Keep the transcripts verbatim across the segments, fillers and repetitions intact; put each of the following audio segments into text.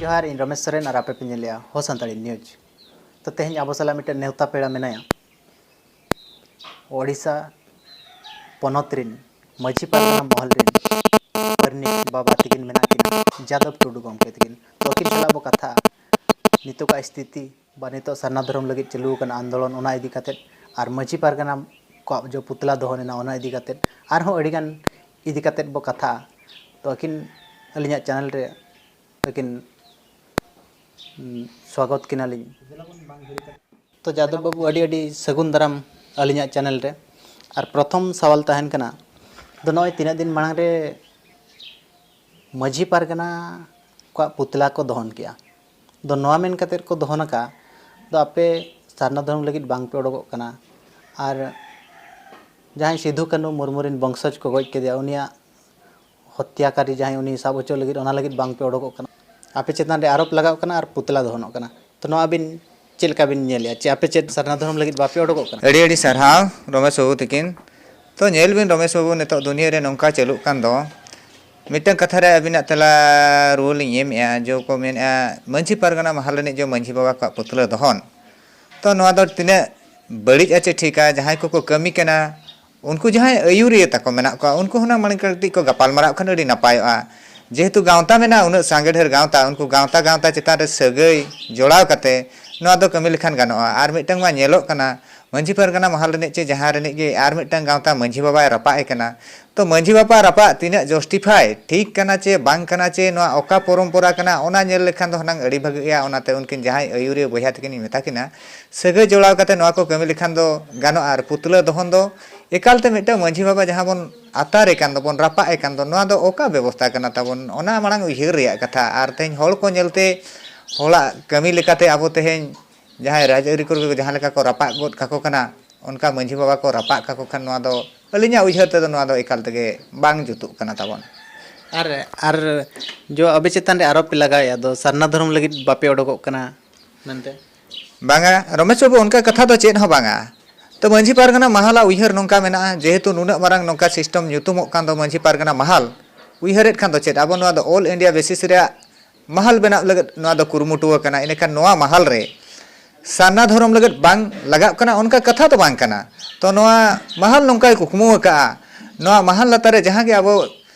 ᱡᱚᱦᱟᱨ, ᱤᱧ ᱨᱚᱢᱮᱥ ᱥᱚᱨᱮᱱ ᱟᱨ ᱟᱯᱮ ᱯᱮ ᱧᱮᱞᱮᱜᱼᱟ ᱦᱚ ᱥᱟᱱᱛᱟᱲᱤ ᱱᱤᱭᱩᱡᱽ᱾ ᱛᱚ, ᱛᱮᱦᱮᱧ ᱟᱵᱚ ᱥᱟᱞᱟᱜ ᱢᱤᱫᱴᱮᱱ ᱱᱮᱣᱛᱟ ᱯᱮᱲᱟ ᱢᱮᱱᱟᱭᱟ, ᱳᱰᱤᱥᱟ ᱯᱚᱱᱚᱛ ᱨᱤᱱ ᱢᱟᱹᱡᱷᱤ ᱯᱟᱨᱜᱟᱱᱟ ᱢᱚᱦᱚᱞ ᱨᱤᱱ ᱯᱟᱨᱟᱱᱤᱠ ᱵᱟᱵᱟ ᱛᱟᱹᱠᱤᱱ ᱢᱮᱱᱟᱜ ᱠᱤᱱᱟ, ᱡᱟᱫᱚᱵ ᱴᱩᱰᱩ ᱜᱚᱢᱠᱮ ᱛᱟᱹᱠᱤᱱ᱾ ᱛᱚ, ᱟᱹᱠᱤᱱ ᱥᱟᱞᱟᱜ ᱵᱚ ᱠᱟᱛᱷᱟᱜᱼᱟ ᱱᱤᱛᱚᱜᱟᱜ ᱥᱛᱷᱤᱛᱤ ᱵᱟ ᱱᱤᱛᱚᱜ ᱥᱟᱨᱱᱟ ᱫᱷᱚᱨᱚᱢ ᱞᱟᱹᱜᱤᱫ ᱪᱟᱹᱞᱩ ᱟᱠᱟᱱᱟ ᱟᱱᱫᱳᱞᱚᱱ, ᱚᱱᱟ ᱤᱫᱤ ᱠᱟᱛᱮᱫ, ᱟᱨ ᱢᱟᱹᱡᱷᱤ ᱯᱟᱨᱜᱟᱱᱟ ᱠᱚᱣᱟᱜ ᱡᱚ ᱯᱩᱛᱞᱟ ᱫᱚᱦᱚ ᱞᱮᱱᱟ, ᱚᱱᱟ ᱤᱫᱤ ᱠᱟᱛᱮᱫ, ᱟᱨᱦᱚᱸ ᱟᱹᱰᱤᱜᱟᱱ ᱤᱫᱤ ᱠᱟᱛᱮᱫ ᱵᱚ ᱠᱟᱛᱷᱟᱜᱼᱟ᱾ ᱛᱚ, ᱟᱹᱠᱤᱱ ᱟᱹᱞᱤᱧᱟᱜ ᱪᱮᱱᱮᱞ ᱨᱮ ᱟᱹᱠᱤᱱ, ᱩᱸ, ᱥᱣᱟᱜᱚᱛ ᱠᱤᱱᱟᱞᱤᱧ᱾ ᱛᱚ, ᱡᱟᱫᱚᱵ ᱵᱟᱹᱵᱩ, ᱟᱹᱰᱤ ᱟᱹᱰᱤ ᱥᱟᱹᱜᱩᱱ ᱫᱟᱨᱟᱢ ᱟᱹᱞᱤᱧᱟᱜ ᱪᱮᱱᱮᱞ ᱨᱮ᱾ ᱟᱨ ᱯᱨᱚᱛᱷᱚᱢ ᱥᱟᱣᱟᱞ ᱛᱟᱦᱮᱱ ᱠᱟᱱᱟ, ᱫᱚ ᱱᱚᱜᱼᱚᱭ ᱛᱤᱱᱟᱹᱜ ᱫᱤᱱ ᱢᱟᱲᱟᱝ ᱨᱮ ᱢᱟᱹᱡᱷᱤ ᱯᱟᱨᱜᱟᱱᱟ ᱠᱚᱣᱟᱜ ᱯᱩᱛᱞᱟ ᱠᱚ ᱫᱚᱦᱚᱱ ᱠᱮᱜᱼᱟ᱾ ᱫᱚ ᱱᱚᱣᱟ ᱢᱮᱱ ᱠᱟᱛᱮᱫ ᱠᱚ ᱫᱚᱦᱚᱱ ᱟᱠᱟᱫᱼᱟ, ᱫᱚ ᱟᱯᱮ ᱥᱟᱨᱱᱟ ᱫᱷᱚᱨᱚᱢ ᱞᱟᱹᱜᱤᱫ ᱵᱟᱝ ᱯᱮ ᱚᱰᱚᱠᱚᱜ ᱠᱟᱱᱟ, ᱟᱨ ᱡᱟᱦᱟᱸᱭ ᱥᱤᱫᱷᱩ ᱠᱟᱹᱱᱦᱩ ᱢᱩᱨᱢᱩ ᱨᱮᱱ ᱵᱚᱝᱥᱚᱡᱽ ᱠᱚ ᱜᱚᱡ ᱠᱮᱫᱮᱭᱟ, ᱩᱱᱤᱭᱟᱜ ᱦᱚᱛᱭᱟᱠᱟᱨᱤ ᱡᱟᱦᱟᱸᱭ, ᱩᱱᱤ ᱥᱟᱵ ᱦᱚᱪᱚ ᱞᱟᱹᱜᱤᱫ, ᱚᱱᱟ ᱞᱟᱹᱜᱤᱫ ᱵᱟᱝ ᱯᱮ ᱚᱰᱚᱠᱚᱜ ᱠᱟᱱᱟ᱾ ᱟᱯᱮ ᱪᱮᱛᱟᱱ ᱨᱮ ᱟᱨᱳᱯ ᱞᱟᱜᱟᱜ ᱠᱟᱱᱟ ᱟᱨ ᱯᱩᱛᱞᱟ ᱫᱚᱦᱚᱱᱚᱜ ᱠᱟᱱᱟ᱾ ᱛᱚ, ᱱᱚᱣᱟ ᱟᱹᱵᱤᱱ ᱪᱮᱫ ᱞᱮᱠᱟ ᱵᱤᱱ ᱧᱮᱞᱮᱜᱼᱟ? ᱪᱮ ᱟᱯᱮ ᱪᱮᱫ ᱥᱟᱨᱱᱟ ᱫᱷᱚᱨᱚᱢ ᱞᱟᱹᱜᱤᱫ ᱵᱟᱯᱮ ᱚᱰᱚᱠᱚᱜ ᱠᱟᱱᱟ? ᱟᱹᱰᱤ ᱟᱹᱰᱤ ᱥᱟᱨᱦᱟᱣ ᱨᱚᱢᱮᱥ ᱵᱟᱹᱵᱩ ᱛᱤᱠᱤᱱ᱾ ᱛᱚ, ᱧᱮᱞ ᱵᱤᱱ ᱨᱚᱢᱮᱥ ᱵᱟᱹᱵᱩ, ᱱᱤᱛᱚᱜ ᱫᱩᱱᱤᱭᱟᱹ ᱨᱮ ᱱᱚᱝᱠᱟ ᱪᱟᱹᱞᱩᱜ ᱠᱟᱱ ᱫᱚ, ᱢᱤᱫᱴᱟᱝ ᱠᱟᱛᱷᱟ ᱨᱮ ᱟᱹᱵᱤᱱᱟᱜ ᱛᱮᱞᱟ ᱨᱩᱣᱟᱹᱲ ᱞᱤᱧ ᱮᱢᱮᱜᱼᱟ, ᱡᱮ ᱠᱚ ᱢᱮᱱᱮᱜᱼᱟ ᱢᱟᱹᱡᱷᱤ ᱯᱟᱨᱜᱟᱱᱟ ᱢᱟᱦᱟᱞ ᱨᱤᱱᱤᱡ ᱡᱮ ᱢᱟᱹᱡᱷᱤ ᱵᱟᱵᱟ ᱠᱚᱣᱟᱜ ᱯᱩᱛᱞᱟᱹ ᱫᱚᱦᱚᱱ᱾ ᱛᱚ, ᱱᱚᱣᱟ ᱫᱚ ᱛᱤᱱᱟᱹᱜ ᱵᱟᱹᱲᱤᱡᱼᱟ ᱪᱮ ᱴᱷᱤᱠᱟ, ᱡᱟᱦᱟᱸᱭ ᱠᱚᱠᱚ ᱠᱟᱹᱢᱤ ᱠᱟᱱᱟ, ᱩᱱᱠᱩ ᱡᱟᱦᱟᱸᱭ ᱟᱹᱭᱩᱨᱤᱭᱟᱹ ᱛᱟᱠᱚ ᱢᱮᱱᱟᱜ ᱠᱚᱣᱟ, ᱩᱱᱠᱩ ᱦᱩᱱᱟᱹᱝ ᱢᱟᱲᱟᱝ ᱠᱟᱹᱴᱤᱡ ᱠᱚ ᱜᱟᱯᱟᱞ ᱢᱟᱨᱟᱣ ᱠᱷᱟᱱ ᱟᱹᱰᱤ ᱱᱟᱯᱟᱭᱚᱜᱼᱟ᱾ ᱡᱮᱦᱮᱛᱩ ᱜᱟᱶᱛᱟ ᱢᱮᱱᱟᱜᱼᱟ, ᱩᱱᱟᱹᱜ ᱥᱟᱸᱜᱮ ᱰᱷᱮᱨ ᱜᱟᱶᱛᱟ, ᱩᱱᱠᱩ ᱜᱟᱶᱛᱟ ᱜᱟᱶᱛᱟ ᱪᱮᱛᱟᱱ ᱨᱮ ᱥᱟᱹᱜᱟᱹᱭ ᱡᱚᱲᱟᱣ ᱠᱟᱛᱮ ᱱᱚᱣᱟ ᱫᱚ ᱠᱟᱹᱢᱤ ᱞᱮᱠᱷᱟᱱ ᱜᱟᱱᱚᱜᱼᱟ᱾ ᱟᱨ ᱢᱤᱫᱴᱟᱝ ᱢᱟ ᱧᱮᱞᱚᱜ ᱠᱟᱱᱟ, ᱢᱟᱹᱡᱷᱤ ᱯᱟᱨᱜᱟᱱᱟ ᱢᱟᱦᱟᱞ ᱨᱤᱱᱤᱡ ᱪᱮ ᱡᱟᱦᱟᱸ ᱨᱤᱱᱤᱡ ᱜᱮ ᱟᱨ ᱢᱤᱫᱴᱟᱝ ᱜᱟᱶᱛᱟ ᱢᱟᱹᱡᱷᱤ ᱵᱟᱵᱟᱭ ᱨᱟᱯᱟᱜ ᱮ ᱠᱟᱱᱟ, ᱛᱚ, ᱢᱟᱹᱡᱷᱤ ᱵᱟᱵᱟ ᱨᱟᱯᱟᱜ ᱛᱤᱱᱟᱹᱜ justify, ᱴᱷᱤᱠ ᱠᱟᱱᱟ ᱪᱮ ᱵᱟᱝ ᱠᱟᱱᱟ ᱪᱮ ᱱᱚᱣᱟ ᱚᱠᱟ ᱯᱚᱨᱚᱢᱯᱚᱨᱟ ᱠᱟᱱᱟ, ᱚᱱᱟ ᱧᱮᱞ ᱞᱮᱠᱷᱟᱱ ᱫᱚ ᱦᱩᱱᱟᱹᱝ ᱟᱹᱰᱤ ᱵᱷᱟᱹᱜᱤᱜᱼᱟ᱾ ᱚᱱᱟᱛᱮ ᱩᱱᱠᱤᱱ ᱡᱟᱦᱟᱸᱭ ᱟᱹᱭᱩᱨᱤᱭᱟᱹ ᱵᱚᱭᱦᱟ ᱛᱟᱹᱠᱤᱱᱤᱧ ᱢᱮᱛᱟ ᱠᱤᱱᱟ, ᱥᱟᱹᱜᱟᱹᱭ ᱡᱚᱲᱟᱣ ᱠᱟᱛᱮ ᱱᱚᱣᱟ ᱠᱚ ᱠᱟᱹᱢᱤ ᱞᱮᱠᱷᱟᱱ ᱫᱚ ᱜᱟᱱᱚᱜᱼᱟ᱾ ᱟᱨ ᱯᱩᱛᱞᱟᱹ ᱫᱚᱦᱚᱱ ᱫᱚ ᱮᱠᱟᱞᱛᱮ ᱢᱤᱫᱴᱟᱝ ᱢᱟᱹᱡᱷᱤ ᱵᱟᱵᱟ ᱡᱟᱦᱟᱸ ᱵᱚᱱ ᱟᱛᱟᱨᱮ ᱠᱟᱱ ᱫᱚᱵᱚᱱ, ᱨᱟᱯᱟᱜ ᱮ ᱠᱟᱱ ᱫᱚ, ᱱᱚᱣᱟ ᱫᱚ ᱚᱠᱟ ᱵᱮᱵᱚᱥᱛᱟ ᱠᱟᱱᱟ ᱛᱟᱵᱚᱱ? ᱚᱱᱟ ᱢᱟᱲᱟᱝ ᱩᱭᱦᱟᱹᱨ ᱨᱮᱭᱟᱜ ᱠᱟᱛᱷᱟ᱾ ᱟᱨ ᱛᱮᱦᱮᱧ ᱦᱚᱲ ᱠᱚ ᱧᱮᱞᱛᱮ, ᱦᱚᱲᱟᱜ ᱠᱟᱹᱢᱤ ᱞᱮᱠᱟᱛᱮ ᱟᱵᱚ ᱛᱮᱦᱮᱧ ᱡᱟᱦᱟᱸᱭ ᱨᱟᱡᱽᱟᱹᱨᱤ ᱠᱚᱨᱮ ᱡᱟᱦᱟᱸ ᱞᱮᱠᱟ ᱠᱚ ᱨᱟᱯᱟᱜ ᱜᱚᱫ ᱠᱟᱠᱚ ᱠᱟᱱᱟ, ᱚᱱᱠᱟ ᱢᱟᱹᱡᱷᱤ ᱵᱟᱵᱟ ᱠᱚ ᱨᱟᱯᱟᱜ ᱠᱟᱠᱚ ᱠᱷᱟᱱ ᱱᱚᱣᱟ ᱫᱚ ᱟᱹᱞᱤᱧᱟᱜ ᱩᱭᱦᱟᱹᱨ ᱛᱮᱫᱚ ᱱᱚᱣᱟ ᱫᱚ ᱮᱠᱟᱞ ᱛᱮᱜᱮ ᱵᱟᱝ ᱡᱩᱛᱩᱜ ᱠᱟᱱᱟ ᱛᱟᱵᱚᱱ᱾ ᱟᱨ, ᱟᱨ ᱡᱚ ᱟᱵᱮ ᱪᱮᱛᱟᱱ ᱨᱮ ᱟᱨᱳᱯ ᱯᱮ ᱞᱟᱜᱟᱣᱮᱫᱼᱟ, ᱫᱚ ᱥᱟᱨᱱᱟ ᱫᱷᱚᱨᱚᱢ ᱞᱟᱹᱜᱤᱫ ᱵᱟᱯᱮ ᱚᱰᱚᱠᱚᱜ ᱠᱟᱱᱟ ᱢᱮᱱᱛᱮ? ᱵᱟᱝᱟ ᱨᱚᱢᱮᱥ ᱵᱟᱹᱵᱩ, ᱚᱱᱠᱟ ᱠᱟᱛᱷᱟ ᱫᱚ ᱪᱮᱫ ᱦᱚᱸ ᱵᱟᱝᱟ᱾ ᱛᱚ, ᱢᱟᱹᱡᱷᱤ ᱯᱟᱨᱜᱟᱱᱟ ᱢᱟᱦᱟᱞᱟᱜ ᱩᱭᱦᱟᱹᱨ ᱱᱚᱝᱠᱟ ᱢᱮᱱᱟᱜᱼᱟ, ᱡᱮᱦᱮᱛᱩ ᱱᱩᱱᱟᱹᱜ ᱢᱟᱨᱟᱝ ᱱᱚᱝᱠᱟ system ᱧᱩᱛᱩᱢᱚᱜ ᱠᱟᱱ ᱫᱚ ᱢᱟᱹᱡᱷᱤ ᱯᱟᱨᱜᱟᱱᱟ ᱢᱟᱦᱟᱞ, ᱩᱭᱦᱟᱹᱨᱮᱫ ᱠᱷᱟᱱ ᱫᱚ ᱪᱮᱫ ᱟᱵᱚ ᱱᱚᱣᱟ ᱫᱚ all India basis ᱨᱮᱭᱟᱜ ᱢᱟᱦᱟᱞ ᱵᱮᱱᱟᱣ ᱞᱟᱹᱜᱤᱫ ᱱᱚᱣᱟ ᱫᱚ ᱠᱩᱨᱩᱢᱩᱴᱩ ᱟᱠᱟᱱᱟ, ᱤᱱᱟᱹᱠᱷᱟᱱ ᱱᱚᱣᱟ ᱢᱟᱦᱟᱞ ᱨᱮ ᱥᱟᱨᱱᱟ ᱫᱷᱚᱨᱚᱢ ᱞᱟᱹᱜᱤᱫ ᱵᱟᱝ ᱞᱟᱜᱟᱜ ᱠᱟᱱᱟ, ᱚᱱᱠᱟ ᱠᱟᱛᱷᱟ ᱫᱚ ᱵᱟᱝ ᱠᱟᱱᱟ᱾ ᱛᱚ ᱱᱚᱣᱟ ᱢᱟᱦᱟᱞ ᱱᱚᱝᱠᱟᱭ ᱠᱩᱠᱢᱩ ᱟᱠᱟᱫᱼᱟ, ᱱᱚᱣᱟ ᱢᱟᱦᱟᱞ ᱞᱟᱛᱟᱨ ᱨᱮ ᱡᱟᱦᱟᱸ ᱜᱮ ᱟᱵᱚ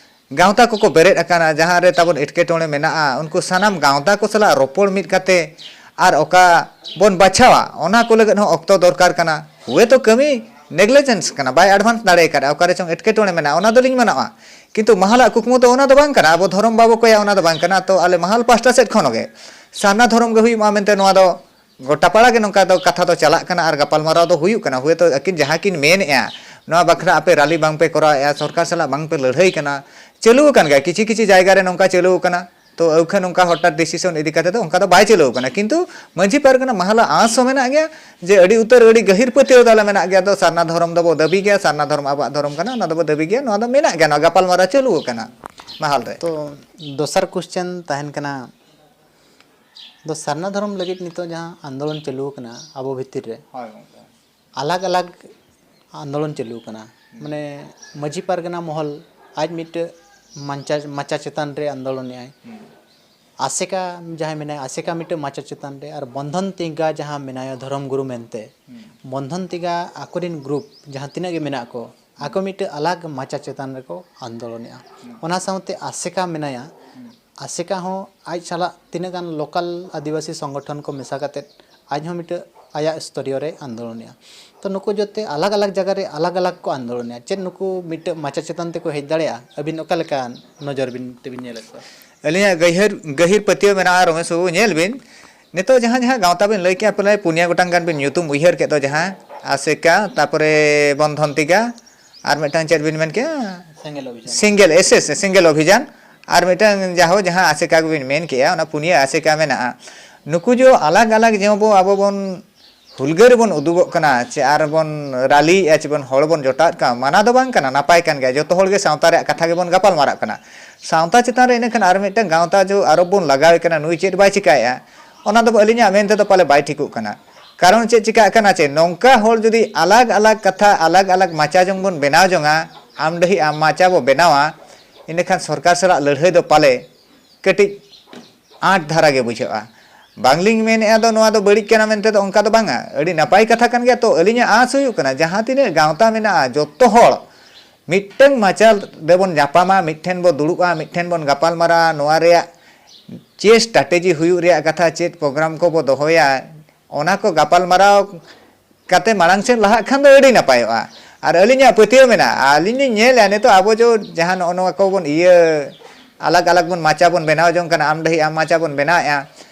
ᱜᱟᱶᱛᱟ ᱠᱚᱠᱚ ᱵᱮᱨᱮᱫ ᱟᱠᱟᱱᱟ, ᱡᱟᱦᱟᱸ ᱨᱮ ᱛᱟᱵᱚᱱ ᱮᱴᱠᱮᱴᱚᱬᱮ ᱢᱮᱱᱟᱜᱼᱟ, ᱩᱱᱠᱩ ᱥᱟᱱᱟᱢ ᱜᱟᱶᱛᱟ ᱠᱚ ᱥᱟᱞᱟᱜ ᱨᱚᱯᱚᱲ ᱢᱤᱫ ᱠᱟᱛᱮ ᱟᱨ ᱚᱠᱟ ᱵᱚᱱ ᱵᱟᱪᱷᱟᱣᱟ, ᱚᱱᱟ ᱠᱚ ᱞᱟᱹᱜᱤᱫ ᱦᱚᱸ ᱚᱠᱛᱚ ᱫᱚᱨᱠᱟᱨ ᱠᱟᱱᱟ᱾ ᱦᱩᱭᱛᱚ ᱠᱟᱹᱢᱤ ᱱᱮᱜᱞᱤᱡᱮᱱᱥ ᱠᱟᱱᱟ, ᱵᱟᱭ ᱮᱰᱵᱷᱟᱱᱥ ᱫᱟᱲᱮ ᱟᱠᱟᱫᱼᱟ, ᱚᱠᱟ ᱨᱮ ᱪᱚᱝ ᱮᱴᱠᱮᱴᱚᱬᱮ ᱢᱮᱱᱟᱜᱼᱟ, ᱚᱱᱟ ᱫᱚᱞᱤᱧ ᱢᱟᱱᱟᱣᱟ᱾ ᱠᱤᱱᱛᱩ ᱢᱟᱦᱟᱞᱟᱜ ᱠᱩᱠᱢᱩ ᱫᱚ ᱚᱱᱟ ᱫᱚ ᱵᱟᱝ ᱠᱟᱱᱟ, ᱟᱵᱚ ᱫᱷᱚᱨᱚᱢ ᱵᱟᱵᱚ ᱠᱚᱭᱟ ᱚᱱᱟ ᱫᱚ ᱵᱟᱝ ᱠᱟᱱᱟ᱾ ᱛᱚ ᱟᱞᱮ ᱢᱟᱦᱟᱞ ᱯᱟᱦᱴᱟ ᱥᱮᱫ ᱠᱷᱚᱱ ᱜᱮ ᱥᱟᱨᱱᱟ ᱫᱷᱚᱨᱚᱢ ᱜᱮ ᱦᱩᱭᱩᱜ ᱢᱟ ᱢᱮᱱᱛᱮ ᱱᱚᱣᱟ ᱫᱚ ᱜᱚᱴᱟ ᱯᱟᱲᱟ ᱜᱮ ᱱᱚᱝᱠᱟ ᱫᱚ ᱠᱟᱛᱷᱟ ᱫᱚ ᱪᱟᱞᱟᱜ ᱠᱟᱱᱟ ᱟᱨ ᱜᱟᱯᱟᱞᱢᱟᱨᱟᱣ ᱫᱚ ᱦᱩᱭᱩᱜ ᱠᱟᱱᱟ᱾ ᱦᱩᱭᱛᱚ ᱟᱹᱠᱤᱱ ᱡᱟᱦᱟᱸ ᱠᱤᱱ ᱢᱮᱱᱮᱫᱼᱟ, ᱱᱚᱣᱟ ᱵᱟᱠᱷᱨᱟ ᱟᱯᱮ ᱨᱟᱞᱤ ᱵᱟᱝ ᱯᱮ ᱠᱚᱨᱟᱣᱮᱫᱼᱟ, ᱥᱚᱨᱠᱟᱨ ᱥᱟᱞᱟᱜ ᱵᱟᱝ ᱯᱮ ᱞᱟᱹᱲᱦᱟᱹᱭ ᱠᱟᱱᱟ, ᱪᱟᱹᱞᱩ ᱟᱠᱟᱱ ᱜᱮᱭᱟ, ᱠᱤᱪᱷᱤ ᱠᱤᱪᱷᱤ ᱡᱟᱭᱜᱟ ᱨᱮ ᱱᱚᱝᱠᱟ ᱪᱟᱹᱞᱩ ᱟᱠᱟᱱᱟ᱾ ᱛᱚ ᱟᱹᱣᱠᱷᱟᱹᱱ ᱱᱚᱝᱠᱟ ᱦᱚᱴᱟᱛ ᱰᱤᱥᱤᱥᱚᱱ ᱤᱫᱤ ᱠᱟᱛᱮ ᱫᱚ ᱚᱱᱠᱟ ᱫᱚ ᱵᱟᱭ ᱪᱟᱹᱞᱩ ᱟᱠᱟᱱᱟ, ᱠᱤᱱᱛᱩ ᱢᱟᱹᱡᱷᱤ ᱯᱟᱨᱜᱟᱱᱟ ᱢᱟᱦᱟᱞᱟ ᱟᱸᱥ ᱦᱚᱸ ᱢᱮᱱᱟᱜ ᱜᱮᱭᱟ ᱡᱮ ᱟᱹᱰᱤ ᱩᱛᱟᱹᱨ ᱟᱹᱰᱤ ᱜᱟᱹᱦᱤᱨ ᱯᱟᱹᱛᱭᱟᱹᱣ ᱛᱟᱞᱮ ᱢᱮᱱᱟᱜ ᱜᱮᱭᱟ᱾ ᱫᱚ ᱥᱟᱨᱱᱟ ᱫᱷᱚᱨᱚᱢ ᱫᱚᱵᱚ ᱫᱟᱹᱵᱤ ᱜᱮᱭᱟ, ᱥᱟᱨᱱᱟ ᱫᱷᱚᱨᱚᱢ ᱟᱵᱚᱣᱟᱜ ᱫᱷᱚᱨᱚᱢ ᱠᱟᱱᱟ, ᱚᱱᱟ ᱫᱚᱵᱚ ᱫᱟᱹᱵᱤ ᱜᱮᱭᱟ, ᱱᱚᱣᱟ ᱫᱚ ᱢᱮᱱᱟᱜ ᱜᱮᱭᱟ, ᱱᱚᱣᱟ ᱜᱟᱯᱟᱞᱢᱟᱨᱟᱣ ᱪᱟᱹᱞᱩ ᱟᱠᱟᱱᱟ ᱢᱟᱦᱟᱞ ᱨᱮ᱾ ᱛᱚ ᱫᱚᱥᱟᱨ ᱠᱚᱥᱪᱮᱱ ᱛᱟᱦᱮᱱ ᱠᱟᱱᱟ, ᱫᱚ ᱥᱟᱨᱱᱟ ᱫᱷᱚᱨᱚᱢ ᱞᱟᱹᱜᱤᱫ ᱱᱤᱛᱚᱜ ᱡᱟᱦᱟᱸ ᱟᱱᱫᱳᱞᱚᱱ ᱪᱟᱹᱞᱩ ᱟᱠᱟᱱᱟ ᱟᱵᱚ ᱵᱷᱤᱛᱤᱨ ᱨᱮ, ᱦᱳᱭ ᱜᱚᱢᱠᱮ᱾ ᱟᱞᱟᱜᱽ ᱟᱞᱟᱜᱽ ᱟᱱᱫᱳᱞᱚᱱ ᱪᱟᱹᱞᱩ ᱟᱠᱟᱱᱟ᱾ ᱢᱟᱱᱮ ᱢᱟᱹᱡᱷᱤ ᱯᱟᱨᱜᱟᱱᱟ ᱢᱚᱦᱚᱞ ᱟᱡ ᱢᱤᱫᱴᱟᱹ ᱢᱟᱧᱪᱟ-, ᱢᱟᱪᱟ ᱪᱮᱛᱟᱱ ᱨᱮ ᱟᱱᱫᱳᱞᱚᱱᱮᱫ ᱟᱭ᱾ ᱦᱩᱸ᱾ ᱟᱥᱮᱠᱟ ᱡᱟᱦᱟᱸᱭ ᱢᱮᱱᱟᱭᱟ, ᱟᱥᱮᱠᱟ ᱢᱤᱫᱴᱟᱹ ᱢᱟᱪᱟ ᱪᱮᱛᱟᱱ ᱨᱮ, ᱟᱨ ᱵᱚᱱᱫᱷᱚᱱ ᱛᱤᱜᱟ ᱡᱟᱦᱟᱸ ᱢᱮᱱᱟᱭᱟ ᱫᱷᱚᱨᱚᱢ ᱜᱩᱨᱩ ᱢᱮᱱᱛᱮ, ᱦᱩᱸ᱾ ᱵᱚᱱᱫᱷᱚᱱ ᱛᱤᱜᱟ ᱟᱠᱚᱨᱮᱱ ᱜᱨᱩᱯ ᱡᱟᱦᱟᱸ ᱛᱤᱱᱟᱹᱜ ᱜᱮ ᱢᱮᱱᱟᱜ ᱠᱚ, ᱟᱠᱚ ᱢᱤᱫᱴᱟᱹ ᱟᱞᱟᱜᱽ ᱢᱟᱪᱟ ᱪᱮᱛᱟᱱ ᱨᱮᱠᱚ ᱟᱱᱫᱳᱞᱚᱱᱮᱫᱼᱟ᱾ ᱦᱩᱸ᱾ ᱚᱱᱟ ᱥᱟᱶᱛᱮ ᱟᱥᱮᱠᱟ ᱢᱮᱱᱟᱭᱟ, ᱦᱩᱸ᱾ ᱟᱥᱮᱠᱟ ᱦᱚᱸ ᱟᱡ ᱥᱟᱞᱟᱜ ᱛᱤᱱᱟᱹᱜ ᱜᱟᱱ ᱞᱳᱠᱟᱞ ᱟᱹᱫᱤᱵᱟᱹᱥᱤ ᱥᱚᱝᱜᱚᱴᱷᱚᱱ ᱠᱚ ᱢᱮᱥᱟ ᱠᱟᱛᱮᱫ ᱟᱡ ᱦᱚᱸ ᱢᱤᱫᱴᱟᱹ ᱟᱭᱟᱜ ᱥᱛᱚᱨᱤᱭᱚ ᱨᱮ ᱟᱱᱫᱳᱞᱚᱱᱮᱫᱼᱟ᱾ ᱛᱚ ᱱᱩᱠᱩ ᱡᱚᱛᱚ ᱟᱞᱟᱜᱽ ᱟᱞᱟᱜᱽ ᱡᱟᱭᱜᱟ ᱨᱮ ᱟᱞᱟᱜᱽ ᱟᱞᱟᱜᱽ ᱠᱚ ᱟᱱᱫᱳᱞᱚᱱᱮᱫᱼᱟ᱾ ᱪᱮᱫ ᱱᱩᱠᱩ ᱢᱤᱫᱴᱟᱹ ᱢᱟᱪᱟ ᱪᱮᱛᱟᱱ ᱛᱮᱠᱚ ᱦᱮᱡ ᱫᱟᱲᱮᱭᱟᱜᱼᱟ? ᱟᱹᱵᱤᱱ ᱚᱠᱟ ᱞᱮᱠᱟ ᱱᱚᱡᱚᱨ ᱵᱤᱱ ᱛᱮᱵᱤᱱ ᱧᱮᱞᱮᱫ ᱠᱚᱣᱟ? ᱟᱹᱞᱤᱧᱟᱜ ᱜᱟᱹᱦᱤᱨ, ᱜᱟᱹᱦᱤᱨ ᱯᱟᱹᱛᱭᱟᱹᱣ ᱢᱮᱱᱟᱜᱼᱟ ᱨᱚᱢᱮᱥ ᱵᱟᱹᱵᱩ, ᱧᱮᱞ ᱵᱤᱱ, ᱱᱤᱛᱚᱜ ᱡᱟᱦᱟᱸ ᱡᱟᱦᱟᱸ ᱜᱟᱶᱛᱟ ᱵᱤᱱ ᱞᱟᱹᱭ ᱠᱮᱜᱼᱟ, ᱯᱨᱟᱭ ᱯᱩᱱᱭᱟ ᱜᱚᱴᱟᱝ ᱜᱟᱱ ᱵᱤᱱ ᱧᱩᱛᱩᱢ ᱩᱭᱦᱟᱹᱨ ᱠᱮᱫ ᱫᱚ, ᱡᱟᱦᱟᱸ ᱟᱥᱮᱠᱟ, ᱛᱟᱯᱚᱨᱮ ᱵᱚᱱᱫᱷᱚᱱ ᱛᱤᱜᱟ, ᱟᱨ ᱢᱤᱫᱴᱟᱝ ᱪᱮᱫ ᱵᱤᱱ ᱢᱮᱱ ᱠᱮᱜᱼᱟ? ᱥᱮᱸᱜᱮᱞ ᱚᱵᱷᱤᱡᱟᱱ᱾ ᱥᱤᱝᱜᱮᱞ, ᱮᱥ ᱮᱥ, ᱥᱤᱝᱜᱮᱞ ᱚᱵᱷᱤᱡᱟᱱ, ᱟᱨ ᱢᱤᱫᱴᱟᱝ ᱡᱟᱦᱳ ᱡᱟᱦᱟᱸ ᱟᱥᱮᱠᱟ ᱜᱮᱵᱤᱱ ᱢᱮᱱ ᱠᱮᱜᱼᱟ, ᱚᱱᱟ ᱯᱩᱱᱭᱟᱹ ᱟᱥᱮᱠᱟ ᱢᱮᱱᱟᱜᱼᱟ᱾ ᱱᱩᱠᱩ ᱡᱚ ᱟᱞᱟᱜᱽ ᱟᱞᱟᱜᱽ ᱡᱮᱢᱚᱱ ᱵᱚ ᱟᱵᱚ ᱵᱚᱱ ᱦᱩᱞᱜᱟᱹᱨ ᱵᱚᱱ ᱩᱫᱩᱜᱚᱜ ᱠᱟᱱᱟ, ᱪᱮ ᱟᱨ ᱵᱚᱱ ᱨᱟᱞᱤᱭᱮᱜᱼᱟ, ᱪᱮ ᱵᱚᱱ ᱦᱚᱲ ᱵᱚᱱ ᱡᱚᱴᱟᱣᱮᱫ ᱠᱚᱣᱟ, ᱢᱟᱱᱟ ᱫᱚ ᱵᱟᱝ ᱠᱟᱱᱟ, ᱱᱟᱯᱟᱭ ᱠᱟᱱ ᱜᱮᱭᱟ, ᱡᱚᱛᱚ ᱦᱚᱲ ᱜᱮ ᱥᱟᱶᱛᱟ ᱨᱮᱭᱟᱜ ᱠᱟᱛᱷᱟ ᱜᱮᱵᱚᱱ ᱜᱟᱯᱟᱞ ᱢᱟᱨᱟᱜ ᱠᱟᱱᱟ᱾ ᱥᱟᱶᱛᱟ ᱪᱮᱛᱟᱱ ᱨᱮ ᱤᱱᱟᱹᱠᱷᱟᱱ ᱟᱨ ᱢᱤᱫᱴᱟᱝ ᱜᱟᱶᱛᱟ ᱡᱚ ᱟᱨᱚ ᱵᱚᱱ ᱞᱟᱜᱟᱣᱮ ᱠᱟᱱᱟ, ᱱᱩᱭ ᱪᱮᱫ ᱵᱟᱭ ᱪᱤᱠᱟᱭᱮᱜᱼᱟ, ᱚᱱᱟ ᱫᱚ ᱟᱹᱞᱤᱧᱟᱜ ᱢᱮᱱ ᱛᱮᱫᱚ ᱯᱟᱞᱮ ᱵᱟᱭ ᱴᱷᱤᱠᱚᱜ ᱠᱟᱱᱟ᱾ ᱠᱟᱨᱚᱱ ᱪᱮᱫ ᱪᱤᱠᱟᱜ ᱠᱟᱱᱟ, ᱪᱮ ᱱᱚᱝᱠᱟ ᱦᱚᱲ ᱡᱩᱫᱤ ᱟᱞᱟᱜᱽ ᱟᱞᱟᱜᱽ ᱠᱟᱛᱷᱟ, ᱟᱞᱟᱜᱽ ᱟᱞᱟᱜᱽ ᱢᱟᱪᱟ ᱡᱚᱝ ᱵᱚᱱ ᱵᱮᱱᱟᱣ ᱡᱚᱝᱟ, ᱟᱢ ᱰᱟᱹᱦᱤ ᱟᱢ ᱢᱟᱪᱟ ᱵᱚ ᱵᱮᱱᱟᱣᱟ, ᱤᱱᱟᱹᱠᱷᱟᱱ ᱥᱚᱨᱠᱟᱨ ᱥᱟᱞᱟᱜ ᱞᱟᱹᱲᱦᱟᱹᱭ ᱫᱚ ᱯᱟᱞᱮ ᱠᱟᱹᱴᱤᱡ ᱟᱸᱴ ᱫᱷᱟᱨᱟ ᱜᱮ ᱵᱩᱡᱷᱟᱹᱜᱼᱟ᱾ ᱵᱟᱝᱞᱤᱧ ᱢᱮᱱᱮᱫᱼᱟ ᱫᱚ ᱱᱚᱣᱟ ᱫᱚ ᱵᱟᱹᱲᱤᱡ ᱠᱟᱱᱟ ᱢᱮᱱᱛᱮ ᱫᱚ, ᱚᱱᱠᱟ ᱫᱚ ᱵᱟᱝᱟ, ᱟᱹᱰᱤ ᱱᱟᱯᱟᱭ ᱠᱟᱛᱷᱟ ᱠᱟᱱ ᱜᱮᱭᱟ᱾ ᱛᱚ ᱟᱹᱞᱤᱧᱟᱜ ᱟᱸᱥ ᱦᱩᱭᱩᱜ ᱠᱟᱱᱟ ᱡᱟᱦᱟᱸ ᱛᱤᱱᱟᱹᱜ ᱜᱟᱶᱛᱟ ᱢᱮᱱᱟᱜᱼᱟ ᱡᱚᱛᱚ ᱦᱚᱲ ᱢᱤᱫᱴᱟᱝ ᱢᱟᱪᱟ ᱨᱮᱵᱚᱱ ᱧᱟᱯᱟᱢᱟ, ᱢᱤᱫᱴᱷᱮᱱ ᱵᱚ ᱫᱩᱲᱩᱵᱼᱟ, ᱢᱤᱫᱴᱷᱮᱱ ᱵᱚᱱ ᱜᱟᱯᱟᱞ ᱢᱟᱨᱟᱣᱟ, ᱱᱚᱣᱟ ᱨᱮᱭᱟᱜ ᱪᱮᱫ strategy ᱦᱩᱭᱩᱜ ᱨᱮᱭᱟᱜ ᱠᱟᱛᱷᱟ, ᱪᱮᱫ program ᱠᱚᱵᱚ ᱫᱚᱦᱚᱭᱟ, ᱚᱱᱟ ᱠᱚ ᱜᱟᱯᱟᱞ ᱢᱟᱨᱟᱣ ᱠᱟᱛᱮ ᱢᱟᱲᱟᱝ ᱥᱮᱫ ᱞᱟᱦᱟᱜ ᱠᱷᱟᱱ ᱫᱚ ᱟᱹᱰᱤ ᱱᱟᱯᱟᱭᱚᱜᱼᱟ᱾ ᱟᱨ ᱟᱹᱞᱤᱧᱟᱜ ᱯᱟᱹᱛᱭᱟᱹᱣ ᱢᱮᱱᱟᱜᱼᱟ, ᱟᱹᱞᱤᱧ ᱞᱤᱧ ᱧᱮᱞᱮᱜᱼᱟ ᱱᱤᱛᱚᱜ ᱟᱵᱚ ᱡᱚ ᱡᱟᱦᱟᱸ ᱱᱚᱜᱼᱚ ᱱᱚᱣᱟ ᱠᱚᱵᱚᱱ ᱤᱭᱟᱹ ᱟᱞᱟᱜᱽ ᱟᱞᱟᱜᱽ ᱵᱚᱱ ᱢᱟᱪᱟ ᱵᱚᱱ ᱵᱮᱱᱟᱣ ᱡᱚᱝ ᱠᱟᱱᱟ, ᱟᱢ ᱰᱟᱹᱦᱤ ᱟᱢ ᱢᱟᱪᱟ ᱵᱚᱱ ᱵᱮᱱᱟᱣᱮᱜᱼᱟ,